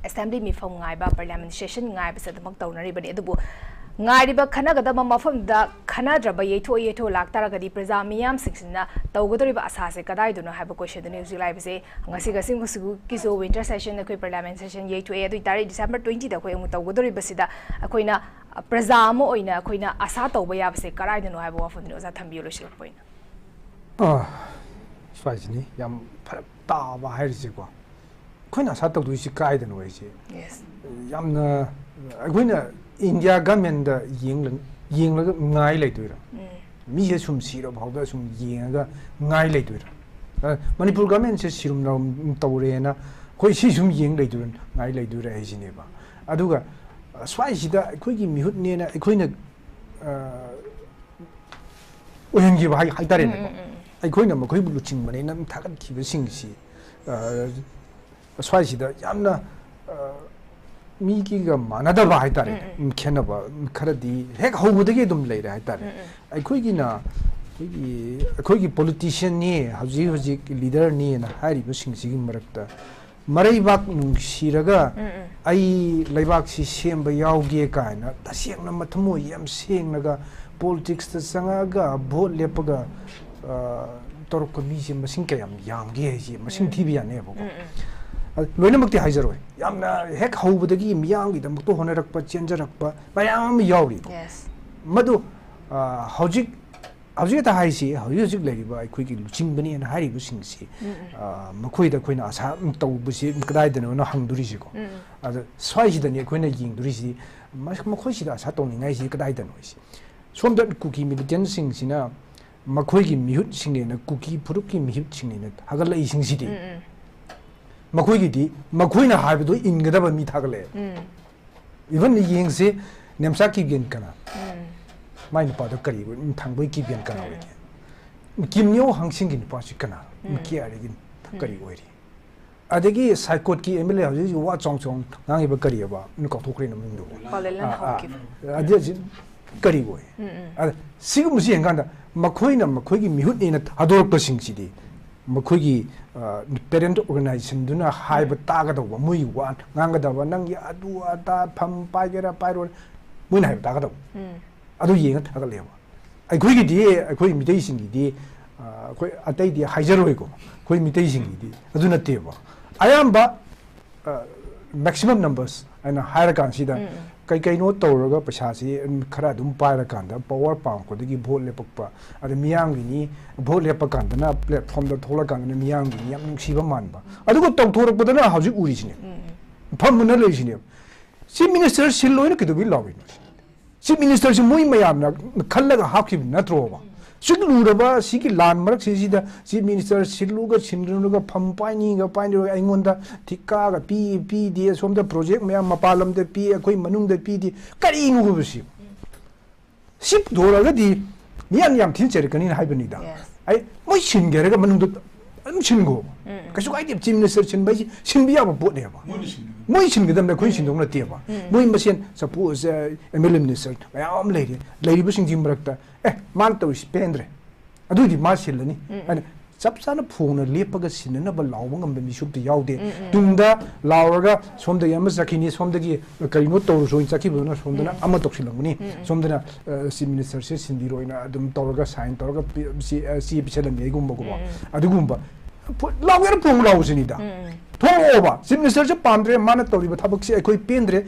ꯑꯦꯁꯦꯝꯕ꯭ꯂꯤ ꯃꯤꯐꯝ ꯉꯥꯏꯕ, ꯄꯥꯔꯂꯤꯌꯥꯃꯦꯟ ꯁꯦꯁꯟ ꯉꯥꯏꯕꯁꯦ ꯑꯗꯨꯃꯛ ꯇꯧꯅꯔꯤꯕꯅꯤ꯫ ꯑꯗꯨꯕꯨ ꯉꯥꯏꯔꯤꯕ ꯈꯟꯅꯒꯗꯕ ꯃꯐꯝꯗ ꯈꯟꯅꯗ꯭ꯔꯕ, ꯌꯩꯊꯣꯛ ꯌꯩꯊꯣꯛ ꯂꯥꯛꯇꯥꯔꯒꯗꯤ ꯄ꯭ꯔꯖꯥ ꯃꯤꯌꯥꯝꯁꯤꯡꯁꯤꯅ ꯇꯧꯒꯗꯧꯔꯤꯕ ꯑꯁꯥꯁꯦ ꯀꯗꯥꯏꯗꯅꯣ ꯍꯥꯏꯕ ꯀꯣꯏꯁꯟꯗꯨꯅꯤ ꯍꯧꯖꯤꯛ ꯂꯥꯛꯏꯕꯁꯦ꯫ ꯉꯁꯤ ꯉꯁꯤꯒꯤꯁꯨ ꯋꯤꯟꯇꯔ ꯁꯦꯁꯟ ꯑꯩꯈꯣꯏ ꯄꯥꯔꯂꯤꯌꯥꯃꯦꯟ ꯁꯦꯁꯟ ꯌꯩꯊꯣꯛꯑꯦ꯫ ꯑꯗꯨ ꯑꯣꯏꯇꯥꯔꯗꯤ ꯗꯤꯁꯦꯝꯕꯔ ꯇ꯭ꯋꯦꯟꯇꯤꯗ ꯑꯩꯈꯣꯏ ꯑꯃꯨꯛ ꯇꯧꯒꯗꯧꯔꯤꯕꯁꯤꯗ ꯑꯩꯈꯣꯏꯅ ꯄ꯭ꯔꯖꯥ ꯑꯃ ꯑꯣꯏꯅ ꯑꯩꯈꯣꯏꯅ ꯑꯁꯥ ꯇꯧꯕ ꯌꯥꯕꯁꯦ ꯀꯔꯥꯏꯗꯅꯣ ꯍꯥꯏꯕ ꯋꯥꯐꯝꯗꯨꯅꯤ ꯑꯣꯖꯥ ꯊꯝꯕꯤꯌꯨ ꯂꯣꯏꯁꯤꯜꯂꯛꯄ ꯑꯣꯏꯅ꯫ ꯑꯥ, ꯁ꯭ꯋꯥꯏꯁꯤꯅꯤ ꯌꯥꯝ ꯐꯔꯛ ꯇꯥꯕ ꯍꯥꯏꯔꯤꯁꯦꯀꯣ꯫ ꯑꯩꯈꯣꯏꯅ ꯑꯁꯥ ꯇꯧꯗꯣꯏꯁꯤ ꯀꯥꯏꯗꯅꯣ ꯍꯥꯏꯁꯦ? ꯌꯦꯁ꯫ ꯌꯥꯝꯅ ꯑꯩꯈꯣꯏꯅ ꯏꯟꯗꯤꯌꯥ ꯒꯃꯦꯟꯗ ꯌꯦꯡꯂ-, ꯌꯦꯡꯂꯒ ꯉꯥꯏ ꯂꯩꯗꯣꯏꯔꯥ? ꯃꯤꯁꯦ ꯁꯨꯝ ꯁꯤꯔ ꯐꯥꯎꯗ ꯁꯨꯝ ꯌꯦꯡꯉꯒ ꯉꯥꯏ ꯂꯩꯗꯣꯏꯔꯥ? ꯑ, ꯃꯅꯤꯄꯨꯔ ꯒꯃꯦꯟꯁꯦ ꯁꯤꯔꯨꯝ ꯅꯥꯔꯨꯝ ꯇꯧꯔꯦꯅ ꯑꯩꯈꯣꯏ ꯁꯤ ꯁꯨꯝ ꯌꯦꯡ ꯂꯩꯗꯣꯏꯔꯥ, ꯉꯥꯏ ꯂꯩꯗꯣꯏꯔꯥ ꯍꯥꯏꯁꯤꯅꯦꯕ꯫ ꯑꯗꯨꯒ, ꯑ, ꯁ꯭ꯋꯥꯏꯁꯤꯗ ꯑꯩꯈꯣꯏꯒꯤ ꯃꯤꯍꯨꯠꯅꯦꯅ ꯑꯩꯈꯣꯏꯅ, ꯑ, ꯑꯣꯏꯍꯟꯈꯤꯕ ꯍꯥꯏ-, ꯍꯥꯏꯇꯥꯔꯦꯅꯦꯀꯣ꯫ ꯑꯩꯈꯣꯏꯅ ꯃꯈꯣꯏꯕꯨ ꯂꯨꯆꯤꯡꯕꯅꯦꯅ ꯊꯥꯒꯠꯈꯤꯕꯁꯤꯡꯁꯤ, ꯑ, ꯁ꯭ꯋꯥꯏꯁꯤꯗ ꯌꯥꯝꯅ, ꯑ, ꯃꯤꯒꯤꯒ ꯃꯥꯟꯅꯗꯕ ꯍꯥꯏꯇꯥꯔꯦ꯫ ꯈꯦꯠꯅꯕ ꯈꯔꯗꯤ ꯍꯦꯛ ꯍꯧꯕꯗꯒꯤ ꯑꯗꯨꯝ ꯂꯩꯔꯦ ꯍꯥꯏꯇꯥꯔꯦ꯫ ꯑꯩꯈꯣꯏꯒꯤꯅ, ꯑꯩꯈꯣꯏꯒꯤ, ꯑꯩꯈꯣꯏꯒꯤ ꯄꯣꯂꯤꯇꯤꯁꯤꯌꯟꯅꯤ, ꯍꯧꯖꯤꯛ ꯍꯧꯖꯤꯛ ꯂꯤꯗꯔꯅꯤꯅ ꯍꯥꯏꯔꯤꯕꯁꯤꯡꯁꯤꯒꯤ ꯃꯔꯛꯇ ꯃꯔꯩꯕꯥꯛ ꯅꯨꯡꯁꯤꯔꯒ ꯑꯩ ꯂꯩꯕꯥꯛꯁꯤ ꯁꯦꯝꯕ ꯌꯥꯎꯒꯦ ꯀꯥꯏꯅ ꯇꯁꯦꯡꯅ ꯃꯊꯃꯣꯏ ꯌꯥꯝ ꯁꯦꯡꯅꯒ ꯄꯣꯂꯤꯇꯤꯛꯁꯇ ꯆꯪꯉꯛꯑꯒ ꯚꯣꯠ ꯂꯦꯞꯄꯒ, ꯑ, ꯇꯧꯔꯛꯄ ꯃꯤꯁꯦ ꯃꯁꯤꯡ ꯀꯌꯥꯝ ꯌꯥꯝꯒꯦ ꯍꯥꯏꯁꯦ ꯃꯁꯤꯡ ꯊꯤꯕ ꯌꯥꯅꯦꯕꯀꯣ꯫ ꯑ, ꯂꯣꯏꯅꯃꯛꯇꯤ ꯍꯥꯏꯖꯔꯣꯏ꯫ ꯌꯥꯝꯅ ꯍꯦꯛ ꯍꯧꯕꯗꯒꯤ ꯃꯤꯌꯥꯝꯒꯤꯗꯃꯛꯇ ꯍꯣꯠꯅꯔꯛꯄ, ꯆꯦꯟꯖꯔꯛꯄ ꯃꯌꯥꯝ ꯑꯃ ꯌꯥꯎꯔꯤ꯫ ꯌꯦꯁ꯫ ꯃꯗꯨ, ꯑ, ꯍꯧꯖꯤꯛ ꯍꯧꯖꯤꯛ ꯍꯦꯛꯇ ꯍꯥꯏꯁꯤ, ꯍꯧꯖꯤꯛ ꯍꯧꯖꯤꯛ ꯂꯩꯔꯤꯕ ꯑꯩꯈꯣꯏꯒꯤ ꯂꯨꯆꯤꯡꯕꯅꯦꯅ ꯍꯥꯏꯔꯤꯕꯁꯤꯡꯁꯤ, ꯎꯝ, ꯎꯝ꯫ ꯑ, ꯃꯈꯣꯏꯗ ꯑꯩꯈꯣꯏꯅ ꯑꯁꯥ ꯇꯧꯕꯁꯤ ꯀꯗꯥꯏꯗꯅꯣꯅ ꯍꯪꯗꯣꯔꯤꯁꯤꯀꯣ꯫ ꯎꯝ, ꯎꯝ꯫ ꯑꯗ ꯁ꯭ꯋꯥꯏꯁꯤꯗꯅꯤ ꯑꯩꯈꯣꯏꯅ ꯌꯦꯡꯗꯣꯔꯤꯁꯤ, ꯃ-, ꯃꯈꯣꯏꯁꯤꯗ ꯑꯁꯥ ꯇꯧꯅꯤꯡꯉꯥꯏꯁꯤ ꯀꯗꯥꯏꯗꯅꯣ ꯍꯥꯏꯁꯤ꯫ ꯁꯣꯝꯗ ꯀꯨꯀꯤ ꯃꯤꯂꯤꯇꯦꯟꯁꯤꯡꯁꯤꯅ ꯃꯈꯣꯏꯒꯤ ꯃꯤꯍꯨꯠꯁꯤꯡꯅꯦꯅ, ꯀꯨꯀꯤ ꯐꯨꯔꯨꯞꯀꯤ ꯃꯤꯍꯨꯠꯁꯤꯡꯅꯦꯅ ꯊꯥꯒꯠꯂꯛꯏꯁꯤꯡꯁꯤꯗꯤ, ꯎꯝ, ꯎꯝ꯫ ꯃꯈꯣꯏꯒꯤꯗꯤ ꯃꯈꯣꯏꯅ ꯍꯥꯏꯕꯗꯣ ꯏꯟꯒꯗꯕ ꯃꯤ ꯊꯥꯒꯠꯂꯛꯑꯦ꯫ ꯎꯝ꯫ Even ꯌꯦꯡꯁꯦ, ꯅꯦꯝꯆꯥ ꯀꯤꯕꯦꯟ ꯀꯅꯥ? ꯎꯝ꯫ ꯃꯥꯏ ꯅꯨꯄꯥꯗꯣ ꯀꯔꯤ ꯑꯣꯏ-, ꯊꯥꯡꯕꯣꯏ ꯀꯤꯕꯦꯟ ꯀꯅꯥ ꯎꯝ꯫ ꯑꯣꯏꯒꯦ? ꯀꯤꯝ ꯌꯣ ꯍꯪꯁꯤꯡꯒꯤ ꯅꯨꯄꯥꯁꯤ ꯀꯅꯥ? ꯎꯝ꯫ ꯀꯦ ꯑꯥꯔ ꯑꯦꯒꯤ ꯎꯝ꯫ ꯀꯔꯤ ꯑꯣꯏꯔꯤ? ꯑꯗꯒꯤ ꯁꯥꯏꯀꯣꯠꯀꯤ ꯑꯦꯝ ꯑꯦꯜ ꯑꯦ ꯍꯧꯖꯤꯛ ꯍꯧꯖꯤꯛ ꯋꯥ ꯆꯥꯎ ꯆꯥꯎꯅ ꯉꯥꯡꯉꯤꯕ ꯀꯔꯤ ꯑꯕ? ꯑꯩꯅ ꯀꯥꯎꯊꯣꯛꯈ꯭ꯔꯦꯅ ꯃꯃꯤꯡꯗꯣ꯫ ꯄꯥꯎꯂꯦꯟ ꯑꯥ, ꯑꯥ꯫ ꯍꯥꯎꯀꯤꯞ꯫ ꯑꯗꯨ ꯍꯧꯖꯤꯛ ꯀꯔꯤ ꯑꯣꯏ? ꯎꯝ, ꯎꯝ꯫ ꯑꯗ ꯁꯤꯒꯨꯝꯕꯁꯤ ꯌꯦꯡꯀꯥꯟꯗ ꯃꯈꯣꯏꯅ ꯃꯈꯣꯏꯒꯤ ꯃꯤꯍꯨꯠꯅꯦꯅ ꯊꯥꯗꯣꯔꯛꯄꯁꯤꯡꯁꯤꯗꯤ ꯃꯈꯣꯏꯒꯤ, ꯑ, parent organizationꯗꯨꯅ ꯍꯥꯏꯕ ꯎꯝ꯫ ꯇꯥꯒꯗꯧꯕ, ꯃꯣꯏꯒꯤ ꯋꯥ ꯉꯥꯡꯒꯗꯕ, ꯅꯪꯒꯤ ꯑꯗꯨ ꯑꯗꯥ ꯐꯝ ꯄꯥꯏꯒꯦꯔꯥ ꯄꯥꯏꯔꯣꯏ, ꯃꯣꯏꯅ ꯍꯥꯏꯕ ꯇꯥꯒꯗꯧꯕ꯫ ꯎꯝ꯫ ꯑꯗꯨ ꯌꯦꯡꯉ ꯊꯥꯒꯠꯂꯛꯑꯦꯕ꯫ ꯑꯩꯈꯣꯏꯒꯤꯗꯤ, ꯑꯩꯈꯣꯏ ꯃꯤꯇꯩꯁꯤꯡꯒꯤꯗꯤ, ꯑ, ꯑꯩꯈꯣꯏ ꯑꯇꯩꯗꯤ ꯍꯥꯏꯖꯔꯣꯏꯀꯣ, ꯑꯩꯈꯣꯏ ꯃꯤꯇꯩꯁꯤꯡꯒꯤꯗꯤ ꯑꯗꯨ ꯅꯠꯇꯦꯕ꯫ ꯑꯌꯥꯝꯕ, ꯑ, maximum numbers ꯍꯥꯏꯅ ꯍꯥꯏꯔꯀꯥꯟꯁꯤꯗ ꯎꯝ, ꯎꯝ꯫ ꯀꯩ ꯀꯩꯅꯣ ꯇꯧꯔꯒ ꯄꯩꯁꯥꯁꯤ ꯈꯔ ꯑꯗꯨꯝ ꯄꯥꯏꯔꯀꯥꯟꯗ power ꯄꯥꯝꯃꯛꯄꯗꯒꯤ vote ꯂꯦꯞꯄꯛꯄ, ꯑꯗ ꯃꯤꯌꯥꯝꯒꯤꯅꯤ, vote ꯂꯦꯞꯄ ꯀꯥꯟꯗꯅ platformꯗ ꯊꯣꯛꯂꯀꯥꯟꯗꯅ ꯃꯤꯌꯥꯝꯒꯤꯅꯤ ꯌꯥꯝ ꯅꯨꯡꯁꯤꯕ ꯃꯥꯟꯕ꯫ ꯑꯗꯨꯒ ꯇꯧꯊꯣꯔꯛꯄꯗꯅ ꯍꯧꯖꯤꯛ ꯎꯔꯤꯁꯤꯅꯦ꯫ ꯎꯝ, ꯎꯝ꯫ ꯐꯝꯃꯨꯅ ꯂꯩꯔꯤꯁꯤꯅꯦꯕ꯫ Chief Minister ꯁꯤꯜꯂꯣꯏꯅ ꯀꯩꯗꯧꯕꯩ ꯂꯥꯎꯔꯤꯅꯣ? Chief Ministerꯁꯤ ꯃꯣꯏ ꯃꯌꯥꯝꯅ ꯈꯜꯂꯒ ꯍꯥꯞꯈꯤꯕ ꯅꯠꯇ꯭ꯔꯣꯕ? ꯁꯨꯛ ꯂꯨꯔꯕ ꯁꯤꯒꯤ ꯂꯥꯟ ꯃꯔꯛꯁꯤꯁꯤꯗ Chief Minister ꯁꯤꯜꯂꯨꯒ ꯁꯤꯟꯗ꯭ꯔꯨꯒ ꯐꯝ ꯄꯥꯏꯅꯤꯒ ꯄꯥꯏꯅꯤꯒ ꯑꯩꯉꯣꯟꯗ ꯊꯤꯀꯥꯒ ꯄꯤ, ꯄꯤꯗꯦ, ꯁꯣꯝꯗ project ꯃꯌꯥꯝ ꯃꯄꯥꯟ ꯂꯝꯗ ꯄꯤ, ꯑꯩꯈꯣꯏ ꯃꯅꯨꯡꯗ ꯄꯤꯗꯦ, ꯀꯔꯤꯅꯣꯕ ꯁꯤ? ꯁꯤ ꯄꯨꯊꯣꯔꯛꯑꯒꯗꯤ ꯃꯤꯌꯥꯝ ꯌꯥꯝ ꯊꯤꯅ ꯆꯩꯔꯛꯀꯅꯤꯅ ꯍꯥꯏꯕꯅꯤꯗ꯫ Yes꯫ ꯑꯩ ꯃꯣꯏ ꯁꯤꯟꯒꯦ ꯍꯥꯏꯔꯒ ꯃꯅꯨꯡꯗ ꯑꯗꯨꯝ ꯁꯤꯟꯈꯣ꯫ ꯎꯝ, ꯎꯝ꯫ ꯀꯩꯁꯨ ꯀꯥꯏꯗꯦ, Chief Minister ꯁꯤꯟꯕ ꯍꯥꯏꯁꯤ ꯁꯤꯟꯕ ꯌꯥꯕ ꯄꯣꯠꯅꯦꯕ꯫ ꯃꯣꯏꯅ ꯁꯤꯟꯒꯗꯕꯅꯤ꯫ ꯃꯣꯏ ꯁꯤꯟꯒꯗꯕꯅꯦ, ꯑꯩꯈꯣꯏꯅ ꯎꯝ꯫ ꯁꯤꯟꯗꯧ ꯅꯠꯇꯦꯕ꯫ ꯎꯝ꯫ ꯃꯣꯏ ꯃꯁꯦꯟ suppose, ꯑ, M L A minister ꯃꯌꯥꯝ ꯑꯃ ꯂꯩꯔꯤ, ꯂꯩꯔꯤꯕꯁꯤꯡꯁꯤ ꯃꯔꯛꯇ, "ꯑꯦ, ꯃꯥꯅ ꯇꯧꯔꯤꯁꯤ ꯄꯦꯟꯗ꯭ꯔꯦ, ꯑꯗꯨꯏꯗꯤ ꯃꯥ ꯁꯤꯜꯂꯅꯤ" ꯎꯝ, ꯎꯝ꯫ ꯍꯥꯏꯅ ꯆꯞ ꯆꯥꯅ ꯐꯣꯡꯅ ꯂꯦꯞꯄꯒ ꯁꯤꯟꯅꯅꯕ ꯂꯥꯎꯕ ꯉꯝꯕ ꯃꯤꯁꯨ ꯑꯝꯇ ꯌꯥꯎꯗꯦ꯫ ꯎꯝ, ꯎꯝ꯫ ꯇꯨꯡꯗ ꯂꯥꯎꯔꯒ ꯁꯣꯝꯗꯒꯤ ꯑꯃ ꯆꯠꯈꯤꯅꯤ, ꯁꯣꯝꯗꯒꯤ ꯀꯔꯤꯅꯣ ꯇꯧꯔꯁꯨ ꯍꯥꯏꯅ ꯆꯠꯈꯤꯕꯗꯨꯅ ꯁꯣꯝꯗꯅ ꯎꯝ꯫ ꯑꯃ ꯇꯧꯁꯤꯜꯂꯝꯒꯅꯤ, ꯎꯝ, ꯎꯝ꯫ ꯁꯣꯝꯗꯅ, ꯑ, Chief Ministerꯁꯦ ꯁꯤꯟꯕꯤꯔꯣꯏꯅ ꯑꯗꯨꯝ ꯇꯧꯔꯒ sign ꯇꯧꯔꯒ ꯄꯤ-, ꯆꯦ, ꯑ, ꯆꯦ ꯄꯤꯁꯜꯂꯝꯃꯤ ꯑꯩꯒꯨꯝꯕꯒꯨꯝꯕ꯫ ꯎꯝ, ꯎꯝ꯫ ꯑꯗꯨꯒꯨꯝꯕ ꯐꯣ-, ꯂꯥꯎꯒꯦꯔꯥ ꯐꯣꯡ ꯂꯥꯎꯁꯤꯅꯤꯗ꯫ ꯎꯝ, ꯎꯝ꯫ ꯊꯣꯛꯂꯛꯑꯣꯕ, Chief Ministerꯁꯦ ꯄꯥꯝꯗ꯭ꯔꯦ, ꯃꯥꯅ ꯇꯧꯔꯤꯕ ꯊꯕꯛꯁꯦ ꯑꯩꯈꯣꯏ ꯄꯦꯟꯗ꯭ꯔꯦ꯫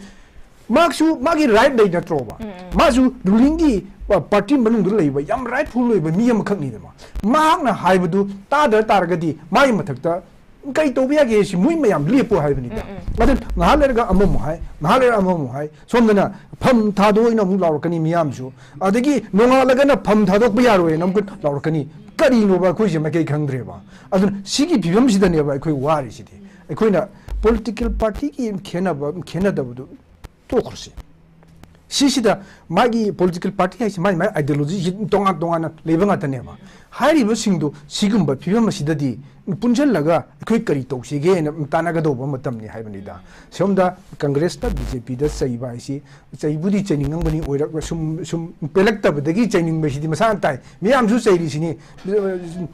ꯃꯥꯁꯨ ꯃꯥꯒꯤ right ꯂꯩ ꯅꯠꯇ꯭ꯔꯣꯕ? ꯎꯝ, ꯎꯝ꯫ ꯃꯥꯁꯨ rulingꯒꯤ ꯄꯥꯔꯇꯤ ꯃꯅꯨꯡꯗ ꯂꯩꯕ ꯌꯥꯝ ꯔꯥꯏꯠꯐꯨꯜ ꯑꯣꯏꯕ ꯃꯤ ꯑꯃꯈꯛꯅꯤꯗꯅ, ꯃꯍꯥꯛꯅ ꯍꯥꯏꯕꯗꯨ ꯇꯥꯗ ꯇꯥꯔꯒꯗꯤ ꯃꯥꯒꯤ ꯃꯊꯛꯇ ꯀꯩ ꯇꯧꯕ ꯌꯥꯒꯦ ꯁꯤ ꯃꯣꯏ ꯃꯌꯥꯝ ꯂꯦꯞꯄꯣ ꯍꯥꯏꯕꯅꯤꯗ꯫ ꯑꯗꯨ ꯉꯥꯏꯍꯥꯛ ꯂꯩꯔꯒ ꯑꯃꯃꯨꯛ ꯍꯥꯏ, ꯉꯥꯏꯍꯥꯛ ꯂꯩꯔꯒ ꯑꯃꯃꯨꯛ ꯍꯥꯏ, ꯁꯣꯝꯗꯅ ꯐꯝ ꯊꯥꯗꯣꯛꯑꯣꯏꯅ ꯑꯃꯨꯛ ꯂꯥꯎꯔꯛꯀꯅꯤ ꯃꯤꯌꯥꯝꯁꯨ, ꯑꯗꯒꯤ ꯅꯣꯡꯉꯥꯜꯂꯒꯅ ꯐꯝ ꯊꯥꯗꯣꯛꯄ ꯌꯥꯔꯣꯏꯅ ꯑꯃꯨꯛ ꯂꯥꯎꯔꯛꯀꯅꯤ꯫ ꯀꯔꯤꯅꯣꯕ ꯑꯩꯈꯣꯏꯁꯦ ꯃꯥꯏꯀꯩ ꯈꯪꯗ꯭ꯔꯦꯕ꯫ ꯑꯗꯨꯅ ꯁꯤꯒꯤ ꯐꯤꯕꯝꯁꯤꯗꯅꯦꯕ ꯑꯩꯈꯣꯏ ꯋꯥꯔꯤꯁꯤꯗꯤ꯫ ꯑꯩꯈꯣꯏꯅ ꯄꯣꯂꯤꯇꯤꯀꯦꯜ ꯄꯥꯔꯇꯤꯒꯤ ꯈꯦꯠꯅꯕ, ꯈꯦꯠꯅꯗꯕꯗꯨ ꯇꯣꯛꯈ꯭ꯔꯁꯤ꯫ ꯁꯤꯁꯤꯗ ꯃꯥꯒꯤ ꯄꯣꯂꯤꯇꯤꯀꯦꯜ ꯄꯥꯔꯇꯤ ꯍꯥꯏꯁꯤ ꯃꯥꯒꯤ ꯃꯥꯒꯤ ꯑꯥꯏꯗꯤꯌꯣꯂꯣꯖꯤꯁꯤ ꯇꯣꯉꯥꯟ ꯇꯣꯉꯥꯟꯅ ꯂꯩꯕ ꯉꯥꯛꯇꯅꯦꯕ꯫ ꯍꯥꯏꯔꯤꯕꯁꯤꯡꯗꯣ ꯁꯤꯒꯨꯝꯕ ꯐꯤꯕꯝ ꯑꯁꯤꯗꯗꯤ ꯄꯨꯟꯁꯤꯜꯂꯒ ꯑꯩꯈꯣꯏ ꯀꯔꯤ ꯇꯧꯁꯤꯒꯦꯅ ꯇꯥꯟꯅꯒꯗꯧꯕ ꯃꯇꯝꯅꯤ ꯍꯥꯏꯕꯅꯤꯗ꯫ ꯁꯣꯝꯗ ꯀꯪꯒ꯭ꯔꯦꯁꯅ ꯕꯤ ꯖꯦ ꯄꯤꯗ ꯆꯩꯕ ꯍꯥꯏꯁꯤ, ꯆꯩꯕꯨꯗꯤ ꯆꯩꯅꯤꯡꯉꯝꯒꯅꯤ, ꯑꯣꯏꯔꯛ-, ꯁꯨꯝ, ꯁꯨꯝ ꯄꯦꯜꯂꯛꯇꯕꯗꯒꯤ ꯆꯩꯅꯤꯡꯕꯁꯤꯗꯤ ꯃꯁꯥꯅ ꯇꯥꯏ꯫ ꯃꯤꯌꯥꯝꯁꯨ ꯆꯩꯔꯤꯁꯤꯅꯤ,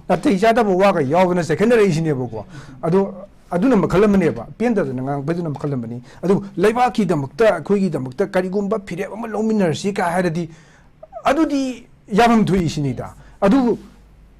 ꯅꯥꯇꯩ ꯆꯥꯗꯕ ꯋꯥꯒ ꯌꯥꯎꯗꯅ ꯆꯦꯛꯈꯟꯅꯔꯛꯏꯁꯤꯅꯦꯕꯀꯣ꯫ ꯑꯗꯣ ꯑꯗꯨꯅ ꯃꯈꯜ ꯑꯃꯅꯦꯕ, ꯄꯦꯟꯗꯗꯅ ꯉꯥꯡꯕꯗꯨꯅ ꯃꯈꯜ ꯑꯃꯅꯤ꯫ ꯑꯗꯨꯕꯨ ꯂꯩꯕꯥꯛꯀꯤꯗꯃꯛꯇ, ꯑꯩꯈꯣꯏꯒꯤꯗꯃꯛꯇ ꯀꯔꯤꯒꯨꯝꯕ ꯐꯤꯔꯦꯞ ꯑꯃ ꯂꯧꯃꯤꯟꯅꯔꯁꯤ ꯀꯥꯏ ꯍꯥꯏꯔꯗꯤ, ꯑꯗꯨꯗꯤ ꯌꯥꯐꯝ ꯊꯣꯛꯏ ꯁꯤꯅꯤꯗ꯫ ꯑꯗꯨꯕꯨ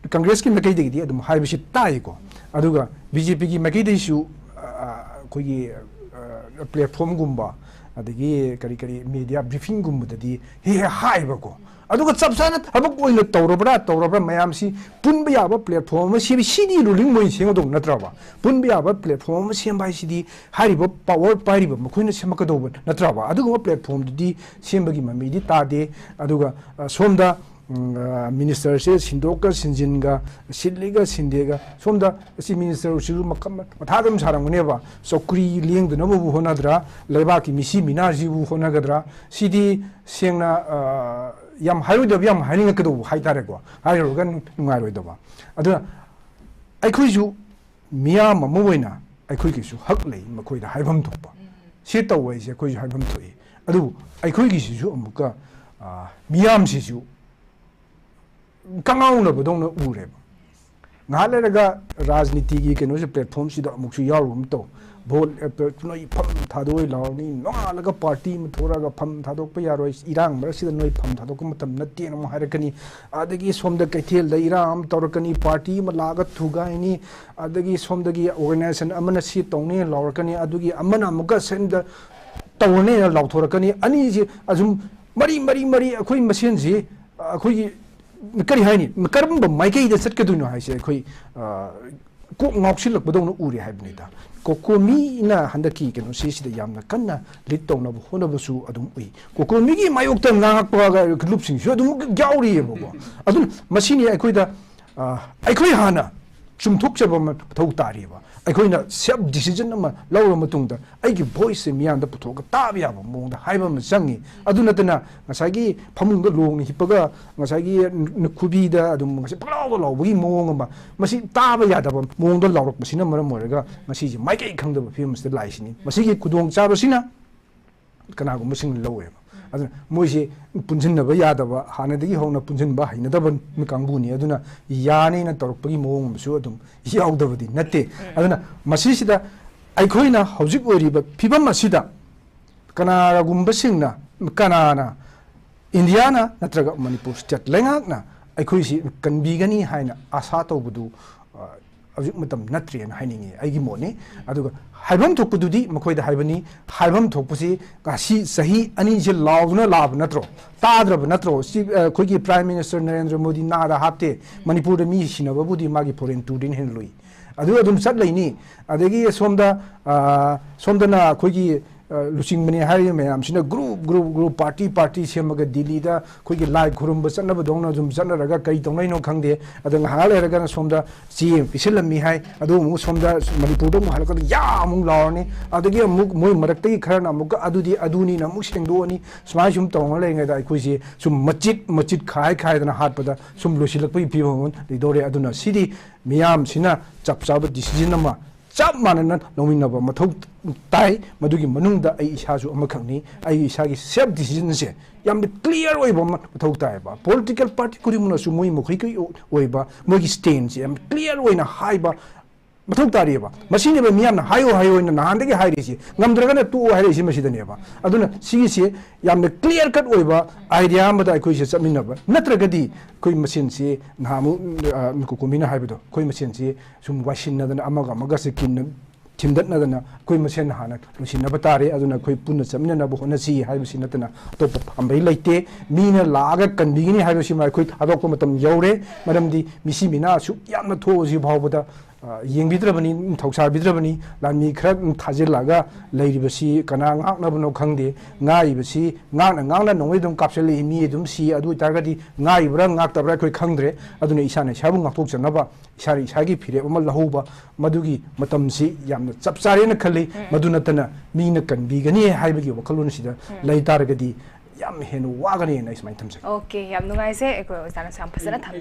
ꯀꯪꯒ꯭ꯔꯦꯁꯀꯤ ꯃꯥꯏꯀꯩꯗꯒꯤꯗꯤ ꯑꯗꯨꯝ ꯍꯥꯏꯕꯁꯤ ꯇꯥꯏꯀꯣ꯫ ꯑꯗꯨꯒ ꯕꯤ ꯖꯦ ꯄꯤꯒꯤ ꯃꯥꯏꯀꯩꯗꯒꯤꯁꯨ, ꯑ, ꯑꯩꯈꯣꯏꯒꯤ, ꯑ, ꯄ꯭ꯂꯦꯠꯐꯣꯝꯒꯨꯝꯕ, ꯑꯗꯒꯤ ꯀꯔꯤ ꯀꯔꯤ ꯃꯦꯗꯤꯌꯥ ꯕ꯭ꯔꯤꯐꯤꯡꯒꯨꯝꯕꯗꯗꯤ ꯍꯦꯛ ꯍꯦꯛ ꯍꯥꯏꯕꯀꯣ꯫ ꯑꯗꯨꯒ ꯆꯞ ꯆꯥꯅ ꯊꯕꯛ ꯑꯣꯏꯅ ꯇꯧꯔꯕ꯭ꯔꯥ, ꯇꯧꯔꯕ꯭ꯔꯥ, ꯃꯌꯥꯝꯁꯤ ꯄꯨꯟꯕ ꯌꯥꯕ ꯄ꯭ꯂꯦꯠꯐꯣꯝ ꯑꯃ ꯁꯦꯝꯃꯤ, ꯁꯤꯗꯤ ꯔꯨꯂꯤꯡ ꯃꯣꯏꯅ ꯁꯦꯝꯒꯗꯧꯕ ꯅꯠꯇ꯭ꯔꯕ? ꯄꯨꯟꯕ ꯌꯥꯕ ꯄ꯭ꯂꯦꯠꯐꯣꯝ ꯑꯃ ꯁꯦꯝꯕ ꯍꯥꯏꯁꯤꯗꯤ ꯍꯥꯏꯔꯤꯕ ꯄꯥꯋꯔ ꯄꯥꯏꯔꯤꯕ ꯃꯈꯣꯏꯅ ꯁꯦꯝꯃꯛꯀꯗꯧꯕ ꯅꯠꯇ꯭ꯔꯕ? ꯑꯗꯨꯒꯨꯝꯕ ꯄ꯭ꯂꯦꯠꯐꯣꯝꯗꯨꯗꯤ ꯁꯦꯝꯕꯒꯤ ꯃꯃꯤꯗꯤ ꯇꯥꯗꯦ꯫ ꯑꯗꯨꯒ, ꯑ, ꯁꯣꯝꯗ, ꯎꯝ, ꯑ, ꯃꯤꯅꯤꯁꯇꯔꯁꯦ ꯁꯤꯟꯗꯣꯛꯀ ꯁꯤꯟꯖꯤꯟꯒ, ꯁꯤꯜꯂꯤꯒ ꯁꯤꯟꯗꯦꯒ, ꯁꯣꯝꯗ ꯑꯁꯤ ꯃꯤꯅꯤꯁꯇꯔꯁꯤꯁꯨ ꯃꯈꯜ ꯃꯊꯥ ꯑꯗꯨꯝ ꯁꯥꯔꯝꯒꯅꯦꯕ꯫ ꯆꯧꯀ꯭ꯔꯤ ꯂꯦꯡꯗꯅꯕꯕꯨ ꯍꯣꯠꯅꯗ꯭ꯔꯥ, ꯂꯩꯕꯥꯛꯀꯤ ꯃꯤꯁꯤ ꯃꯤꯅꯥꯁꯤꯕꯨ ꯍꯣꯠꯅꯒꯗ꯭ꯔꯥ, ꯁꯤꯗꯤ ꯁꯦꯡꯅ, ꯑ, ꯌꯥꯝ ꯍꯥꯏꯔꯣꯏꯗꯕ, ꯌꯥꯝ ꯍꯥꯏꯅꯤꯡꯉꯛꯀꯗꯧꯕ ꯍꯥꯏꯇꯥꯔꯦꯀꯣ, ꯍꯥꯏꯔꯨꯔꯒ ꯅꯨꯡꯉꯥꯏꯔꯣꯏꯗꯕ꯫ ꯑꯗꯨꯅ ꯑꯩꯈꯣꯏꯁꯨ ꯃꯤꯌꯥꯝ ꯑꯃ ꯑꯣꯏꯅ ꯑꯩꯈꯣꯏꯒꯤꯁꯨ ꯍꯛ ꯂꯩ ꯃꯈꯣꯏꯗ ꯍꯥꯏꯐꯝ ꯊꯣꯛꯄ꯫ ꯁꯤ ꯇꯧꯕ ꯍꯥꯏꯁꯦ ꯑꯩꯈꯣꯏꯁꯨ ꯍꯥꯏꯐꯝ ꯊꯣꯛꯏ꯫ ꯑꯗꯨꯕꯨ ꯑꯩꯈꯣꯏꯒꯤꯁꯤꯁꯨ ꯑꯃꯨꯛꯀ, ꯑ, ꯃꯤꯌꯥꯝꯁꯤꯁꯨ ꯀꯉꯥꯎꯅꯕꯗꯧꯅ ꯎꯔꯦꯕ꯫ ꯉꯥꯏꯍꯥꯛ ꯂꯩꯔꯒ ꯔꯥꯖꯅꯤꯇꯤꯒꯤ ꯀꯩꯅꯣꯁꯦ, ꯄ꯭ꯂꯦꯠꯐꯣꯝꯁꯤꯗ ꯑꯃꯨꯛꯁꯨ ꯌꯥꯎꯔꯨꯕ ꯑꯃ ꯇꯧ꯫ ꯚꯣꯠ, ꯑ, ꯅꯣꯏ ꯐꯝ ꯊꯥꯗꯣꯛꯑꯣꯏ ꯂꯥꯎꯔꯅꯤ, ꯅꯣꯡꯉꯥꯜꯂꯒ ꯄꯥꯔꯇꯤ ꯑꯃ ꯊꯣꯛꯂꯛꯑꯒ ꯐꯝ ꯊꯥꯗꯣꯛꯄ ꯌꯥꯔꯣꯏ, ꯏꯔꯥꯡ ꯃꯔꯛꯁꯤꯗ ꯅꯣꯏ ꯐꯝ ꯊꯥꯗꯣꯛꯄ ꯃꯇꯝ ꯅꯠꯇꯦꯅ ꯑꯃꯨꯛ ꯍꯥꯏꯔꯛꯀꯅꯤ꯫ ꯑꯗꯒꯤ ꯁꯣꯝꯗ ꯀꯩꯊꯦꯜꯗ ꯏꯔꯥꯡ ꯑꯃ ꯇꯧꯔꯛꯀꯅꯤ, ꯄꯥꯔꯇꯤ ꯑꯃ ꯂꯥꯛꯑꯒ ꯊꯨꯒꯥꯏꯅꯤ, ꯑꯗꯒꯤ ꯁꯣꯝꯗꯒꯤ ꯑꯣꯔꯒꯅꯥꯏꯖꯦꯁꯟ ꯑꯃꯅ ꯁꯤ ꯇꯧꯅꯤ ꯂꯥꯎꯔꯛꯀꯅꯤ, ꯑꯗꯨꯒꯤ ꯑꯃꯅ ꯑꯃꯨꯛꯀ ꯁꯦꯝꯗ ꯇꯧꯔꯅꯤꯅ ꯂꯥꯎꯊꯣꯔꯛꯀꯅꯤ꯫ ꯑꯅꯤꯁꯤ ꯑꯁꯨꯝ ꯃꯔꯤ ꯃꯔꯤ ꯃꯔꯤ ꯑꯩꯈꯣꯏ ꯃꯁꯦꯟꯁꯤ, ꯑ, ꯑꯩꯈꯣꯏꯒꯤ ꯀꯔꯤ ꯍꯥꯏꯅꯤ, ꯀꯔꯝꯕ ꯃꯥꯏꯀꯩꯗ ꯆꯠꯀꯗꯣꯏꯅꯣ ꯍꯥꯏꯁꯦ ꯑꯩꯈꯣꯏ, ꯑ, ꯀꯣꯛ ꯉꯥꯎꯁꯤꯜꯂꯛꯄꯗꯧꯅ ꯎꯔꯦ ꯍꯥꯏꯕꯅꯤꯗ꯫ ꯀꯣꯀꯣꯃꯤꯅ ꯍꯟꯗꯛꯀꯤ ꯀꯩꯅꯣꯁꯤ ꯁꯤꯗ ꯌꯥꯝꯅ ꯀꯟꯅ ꯂꯤꯠ ꯇꯧꯅꯕ ꯍꯣꯠꯅꯕꯁꯨ ꯑꯗꯨꯝ ꯎꯏ꯫ ꯀꯣꯀꯣꯃꯤꯒꯤ ꯃꯥꯌꯣꯛꯇ ꯉꯥꯡꯉꯛꯄ ꯂꯨꯞꯁꯤꯡꯁꯨ ꯑꯗꯨꯝ ꯌꯥꯎꯔꯤꯑꯕꯀꯣ꯫ ꯑꯗꯨꯅ ꯃꯁꯤꯅꯤ ꯑꯩꯈꯣꯏꯗ, ꯑ, ꯑꯩꯈꯣꯏ ꯍꯥꯟꯅ ꯆꯨꯝꯊꯣꯛꯆꯕ ꯑꯃ ꯃꯊꯧ ꯇꯥꯔꯤꯕ꯫ ꯑꯩꯈꯣꯏꯅ ꯁꯦꯜꯐ ꯗꯤꯁꯤꯖꯟ ꯑꯃ ꯂꯧꯔ ꯃꯇꯨꯡꯗ ꯑꯩꯒꯤ ꯚꯣꯏꯁꯁꯦ ꯃꯤꯌꯥꯝꯗ ꯄꯨꯊꯣꯛꯑꯒ ꯇꯥꯕ ꯌꯥꯕ ꯃꯑꯣꯡꯗ ꯍꯥꯏꯕ ꯑꯃ ꯆꯪꯉꯤ꯫ ꯑꯗꯨ ꯅꯠꯇꯅ ꯉꯁꯥꯏꯒꯤ ꯐꯃꯨꯡꯗ ꯂꯣꯡꯅ ꯍꯤꯞꯄꯒ ꯉꯁꯥꯏꯒꯤ ꯈꯨꯕꯤꯗ ꯑꯗꯨꯝ ꯉꯁꯥꯏ ꯄꯪꯂꯥꯎꯗ ꯂꯥꯎꯕꯒꯤ ꯃꯑꯣꯡ ꯑꯃ, ꯃꯁꯤ ꯇꯥꯕ ꯌꯥꯗꯕ ꯃꯑꯣꯡꯗ ꯂꯥꯎꯔꯛꯄꯁꯤꯅ ꯃꯔꯝ ꯑꯣꯏꯔꯒ ꯉꯁꯤꯁꯦ ꯃꯥꯏꯀꯩ ꯈꯪꯗꯕ ꯐꯤꯕꯝ ꯑꯁꯤꯗ ꯂꯥꯛꯏꯁꯤꯅꯤ꯫ ꯃꯁꯤꯒꯤ ꯈꯨꯗꯣꯡꯆꯥꯕꯁꯤꯅ ꯀꯅꯥꯒꯨꯝꯕꯁꯤꯡꯅ ꯂꯧꯋꯦꯕ꯫ ꯑꯗꯨꯅ ꯃꯣꯏꯁꯦ ꯄꯨꯟꯁꯤꯟꯅꯕ ꯌꯥꯗꯕ, ꯍꯥꯟꯅꯗꯒꯤ ꯍꯧꯅ ꯄꯨꯟꯁꯤꯟꯕ ꯍꯩꯅꯗꯕ ꯀꯥꯡꯕꯨꯅꯤ꯫ ꯑꯗꯨꯅ ꯌꯥꯅꯤꯅ ꯇꯧꯔꯛꯄꯒꯤ ꯃꯑꯣꯡ ꯑꯃꯁꯨ ꯑꯗꯨꯝ ꯌꯥꯎꯗꯕꯗꯤ ꯅꯠꯇꯦ꯫ ꯑꯗꯨꯅ ꯃꯁꯤꯁꯤꯗ ꯑꯩꯈꯣꯏꯅ ꯍꯧꯖꯤꯛ ꯑꯣꯏꯔꯤꯕ ꯐꯤꯕꯝ ꯑꯁꯤꯗ ꯀꯅꯥꯒꯨꯝꯕꯁꯤꯡꯅ, ꯀꯅꯥꯅ, ꯏꯟꯗꯤꯌꯥꯅ ꯅꯠꯇ꯭ꯔꯒ ꯃꯅꯤꯄꯨꯔ ꯁ꯭ꯇꯦꯠ ꯂꯩꯉꯥꯛꯅ ꯑꯩꯈꯣꯏꯁꯤ ꯀꯟꯕꯤꯒꯅꯤ ꯍꯥꯏꯅ ꯑꯥꯁꯥ ꯇꯧꯕꯗꯨ, ꯑ, ꯍꯧꯖꯤꯛ ꯃꯇꯝ ꯅꯠꯇ꯭ꯔꯦꯅ ꯍꯥꯏꯅꯤꯡꯉꯤ, ꯑꯩꯒꯤ ꯃꯣꯠꯅꯤ꯫ ꯑꯗꯨꯒ ꯍꯥꯏꯐꯝ ꯊꯣꯛꯄꯗꯨꯗꯤ ꯃꯈꯣꯏꯗ ꯍꯥꯏꯕꯅꯤ꯫ ꯍꯥꯏꯐꯝ ꯊꯣꯛꯄꯁꯤ ꯉꯁꯤ ꯆꯍꯤ ꯑꯅꯤꯁꯦ ꯂꯥꯎꯗꯨꯅ ꯂꯥꯛꯑꯕ ꯅꯠꯇ꯭ꯔꯣ? ꯇꯥꯗ꯭ꯔꯕ ꯅꯠꯇ꯭ꯔꯣ? ꯁꯤ, ꯑ, ꯑꯩꯈꯣꯏꯒꯤ ꯄ꯭ꯔꯥꯏꯝ ꯃꯤꯅꯤꯁꯇꯔ ꯅꯔꯦꯟꯗ꯭ꯔ ꯃꯣꯗꯤ ꯅꯥꯗ ꯍꯥꯞꯇꯦ, ꯃꯅꯤꯄꯨꯔꯗ ꯃꯤ ꯁꯤꯅꯕꯕꯨꯗꯤ ꯃꯥꯒꯤ ꯐꯣꯔꯦꯟ ꯇꯨꯔꯗꯩꯅ ꯍꯦꯟꯅ ꯂꯨꯏ꯫ ꯑꯗꯨ ꯑꯗꯨꯝ ꯆꯠ ꯂꯩꯅꯤ꯫ ꯑꯗꯒꯤ ꯁꯣꯝꯗ, ꯑ, ꯁꯣꯝꯗꯅ ꯑꯩꯈꯣꯏꯒꯤ, ꯑ, ꯂꯨꯆꯤꯡꯕꯅꯤ ꯍꯥꯏꯔꯤꯕ ꯃꯌꯥꯝꯁꯤꯅ group, group, group, party, party ꯁꯦꯝꯃꯒ ꯗꯤꯜꯂꯤꯗ ꯑꯩꯈꯣꯏꯒꯤ ꯂꯥꯏ ꯈꯨꯔꯨꯝꯕ ꯆꯠꯅꯕꯗꯧꯅ ꯑꯗꯨꯝ ꯆꯠꯅꯔꯒ ꯀꯔꯤ ꯇꯧꯅꯩꯅꯣ ꯈꯪꯗꯦ꯫ ꯑꯗ ꯉꯥꯏꯍꯥꯛ ꯂꯩꯔꯒꯅ ꯁꯣꯝꯗ ꯆꯦ ꯑꯃ ꯄꯤꯁꯤꯜꯂꯝꯃꯤ ꯍꯥꯏ, ꯑꯗꯨ ꯑꯃꯨꯛ ꯁꯣꯝꯗ ꯃꯅꯤꯄꯨꯔꯗ ꯑꯃꯨꯛ ꯍꯜꯂꯛꯀꯗ ꯌꯥ ꯑꯃꯨꯛ ꯂꯥꯎꯔꯅꯤ꯫ ꯑꯗꯒꯤ ꯑꯃꯨꯛ ꯃꯣꯏ ꯃꯔꯛꯇꯒꯤ ꯈꯔꯅ ꯑꯃꯨꯛꯀ ꯑꯗꯨꯗꯤ ꯑꯗꯨꯅꯤꯅ ꯑꯃꯨꯛ ꯁꯦꯡꯗꯣꯛꯑꯅꯤ꯫ ꯁꯨꯃꯥꯏꯅ ꯁꯨꯝ ꯇꯧꯔ ꯂꯩꯔꯤꯉꯩꯗ ꯑꯩꯈꯣꯏꯁꯦ ꯁꯨꯝ ꯃꯆꯤꯠ ꯃꯆꯤꯠ ꯈꯥꯏ ꯈꯥꯏꯗꯅ ꯍꯥꯠꯄꯗ ꯁꯨꯝ ꯂꯣꯏꯁꯤꯜꯂꯛꯄꯒꯤ ꯐꯤꯕꯝ ꯑꯃ ꯂꯩꯗꯧꯔꯦ꯫ ꯑꯗꯨꯅ ꯁꯤꯗꯤ ꯃꯤꯌꯥꯝꯁꯤꯅ ꯆꯞ ꯆꯥꯕ ꯗꯤꯁꯤꯖꯟ ꯑꯃ ꯆꯞ ꯃꯥꯟꯅꯅ ꯂꯧꯃꯤꯟꯅꯕ ꯃꯊꯧ ꯇꯥꯏ꯫ ꯃꯗꯨꯒꯤ ꯃꯅꯨꯡꯗ ꯑꯩ ꯏꯁꯥꯁꯨ ꯑꯃꯈꯛꯅꯤ꯫ ꯑꯩ ꯏꯁꯥꯒꯤ ꯁꯦꯜꯐ ꯗꯤꯁꯤꯖꯟꯁꯦ ꯌꯥꯝꯅ ꯀ꯭ꯂꯤꯌꯥꯔ ꯑꯣꯏꯕ ꯑꯃ ꯃꯊꯧ ꯇꯥꯏꯌꯦꯕ꯫ ꯄꯣꯂꯤꯇꯤꯀꯦꯜ ꯄꯥꯔꯇꯤ ꯈꯨꯗꯤꯡꯃꯛꯅꯁꯨ ꯃꯣꯏ ꯃꯈꯣꯏꯒꯤ ꯑꯣꯏꯕ ꯃꯣꯏꯒꯤ ꯁ꯭ꯇꯦꯟꯁꯦ ꯌꯥꯝ ꯀ꯭ꯂꯤꯌꯥꯔ ꯑꯣꯏꯅ ꯍꯥꯏꯕ ꯃꯊꯧ ꯇꯥꯔꯤꯑꯕ꯫ ꯃꯁꯤꯅꯦꯕ ꯃꯤꯌꯥꯝꯅ "ꯍꯥꯏꯌꯣ, ꯍꯥꯏꯌꯣ" ꯍꯥꯏꯅ ꯅꯍꯥꯟꯗꯒꯤ ꯍꯥꯏꯔꯤꯁꯤ, ꯉꯝꯗ꯭ꯔꯒꯅ ꯇꯣꯛꯑꯣ ꯍꯥꯏꯔꯛꯏꯁꯤ ꯃꯁꯤꯗꯅꯦꯕ꯫ ꯑꯗꯨꯅ ꯁꯤꯒꯤꯁꯦ ꯌꯥꯝꯅ ꯀ꯭ꯂꯤꯌꯥꯔ ꯀꯠ ꯑꯣꯏꯕ ꯑꯥꯏꯗꯤꯌꯥ ꯑꯃꯗ ꯑꯩꯈꯣꯏꯁꯦ ꯆꯠꯃꯤꯟꯅꯕ ꯅꯠꯇ꯭ꯔꯒꯗꯤ ꯑꯩꯈꯣꯏ ꯃꯁꯦꯟꯁꯤ ꯅꯍꯥꯟꯃꯨꯛ, ꯑ, ꯀꯣꯀꯣꯃꯤꯅ ꯍꯥꯏꯕꯗꯣ, ꯑꯩꯈꯣꯏ ꯃꯁꯦꯟꯁꯤ ꯁꯨꯝ ꯋꯥꯏꯁꯤꯟꯅꯗꯅ ꯑꯃꯒ ꯑꯃꯒꯁꯦ ꯀꯤꯟꯅ ꯊꯤꯟꯗꯠꯅꯗꯅ ꯑꯩꯈꯣꯏ ꯃꯁꯦꯟ ꯍꯥꯟꯅ ꯂꯣꯏꯁꯤꯟꯅꯕ ꯇꯥꯔꯦ꯫ ꯑꯗꯨꯅ ꯑꯩꯈꯣꯏ ꯄꯨꯟꯅ ꯆꯠꯃꯤꯟꯅꯅꯕ ꯍꯣꯠꯅꯁꯤ ꯍꯥꯏꯕꯁꯤ ꯅꯠꯇꯅ ꯑꯇꯣꯞꯄ ꯄꯥꯝꯕꯩ ꯂꯩꯇꯦ꯫ ꯃꯤꯅ ꯂꯥꯛꯑꯒ ꯀꯟꯕꯤꯒꯅꯤ ꯍꯥꯏꯕꯁꯤꯃ ꯑꯩꯈꯣꯏ ꯊꯥꯗꯣꯛꯄ ꯃꯇꯝ ꯌꯧꯔꯦ꯫ ꯃꯔꯝꯗꯤ ꯃꯤꯁꯤ ꯃꯤꯅꯥ ꯑꯁꯨꯛ ꯌꯥꯝꯅ ꯊꯣꯛꯑꯁꯤ ꯐꯥꯎꯕꯗ, ꯑ, ꯌꯦꯡꯕꯤꯗ꯭ꯔꯕꯅꯤ, ꯊꯧꯁꯥꯕꯤꯗ꯭ꯔꯕꯅꯤ꯫ ꯂꯥꯟꯃꯤ ꯈꯔ ꯊꯥꯖꯤꯜꯂꯒ ꯂꯩꯔꯤꯕꯁꯤ ꯀꯅꯥ ꯉꯥꯛꯅꯕꯅꯣ ꯈꯪꯗꯦ꯫ ꯉꯥꯛꯏꯕꯁꯤ ꯉꯥꯛꯅ ꯉꯥꯛꯅ ꯅꯣꯡꯃꯩ ꯑꯗꯨꯝ ꯀꯥꯞꯁꯤꯜꯂꯛꯏ꯫ ꯃꯤ ꯑꯗꯨꯝ ꯁꯤ꯫ ꯑꯗꯨ ꯑꯣꯏꯇꯥꯔꯒꯗꯤ ꯉꯥꯛꯏꯕ꯭ꯔꯥ ꯉꯥꯛꯇꯕ꯭ꯔꯥ ꯑꯩꯈꯣꯏ ꯈꯪꯗ꯭ꯔꯦ꯫ ꯑꯗꯨꯅ ꯏꯁꯥꯅ ꯏꯁꯥꯕꯨ ꯉꯥꯛꯊꯣꯛꯆꯅꯕ, ꯏꯁꯥꯅ ꯏꯁꯥꯒꯤ ꯐꯤꯔꯦꯞ ꯑꯃ ꯂꯧꯍꯧꯕ, ꯃꯗꯨꯒꯤ ꯃꯇꯝꯁꯤ ꯌꯥꯝꯅ ꯆꯞ ꯆꯥꯔꯦꯅ ꯈꯜꯂꯤ꯫ ꯃꯗꯨ ꯅꯠꯇꯅ ꯃꯤꯅ ꯀꯟꯕꯤꯒꯅꯤ ꯍꯥꯏꯕꯒꯤ ꯋꯥꯈꯜꯂꯣꯟꯁꯤꯗ ꯂꯩ ꯇꯥꯔꯒꯗꯤ ꯌꯥꯝ ꯍꯦꯟꯅ ꯋꯥꯒꯅꯤꯅ ꯑꯩ ꯁꯨꯃꯥꯏꯅ ꯊꯝꯖꯒꯦ꯫ ꯑꯣꯀꯦ, ꯌꯥꯝ ꯅꯨꯡꯉꯥꯏꯖꯩ꯫ ꯑꯩꯈꯣꯏ ꯑꯣꯖꯥꯅꯁꯨ ꯌꯥꯝ ꯐꯖꯅ ꯊꯝꯕꯤ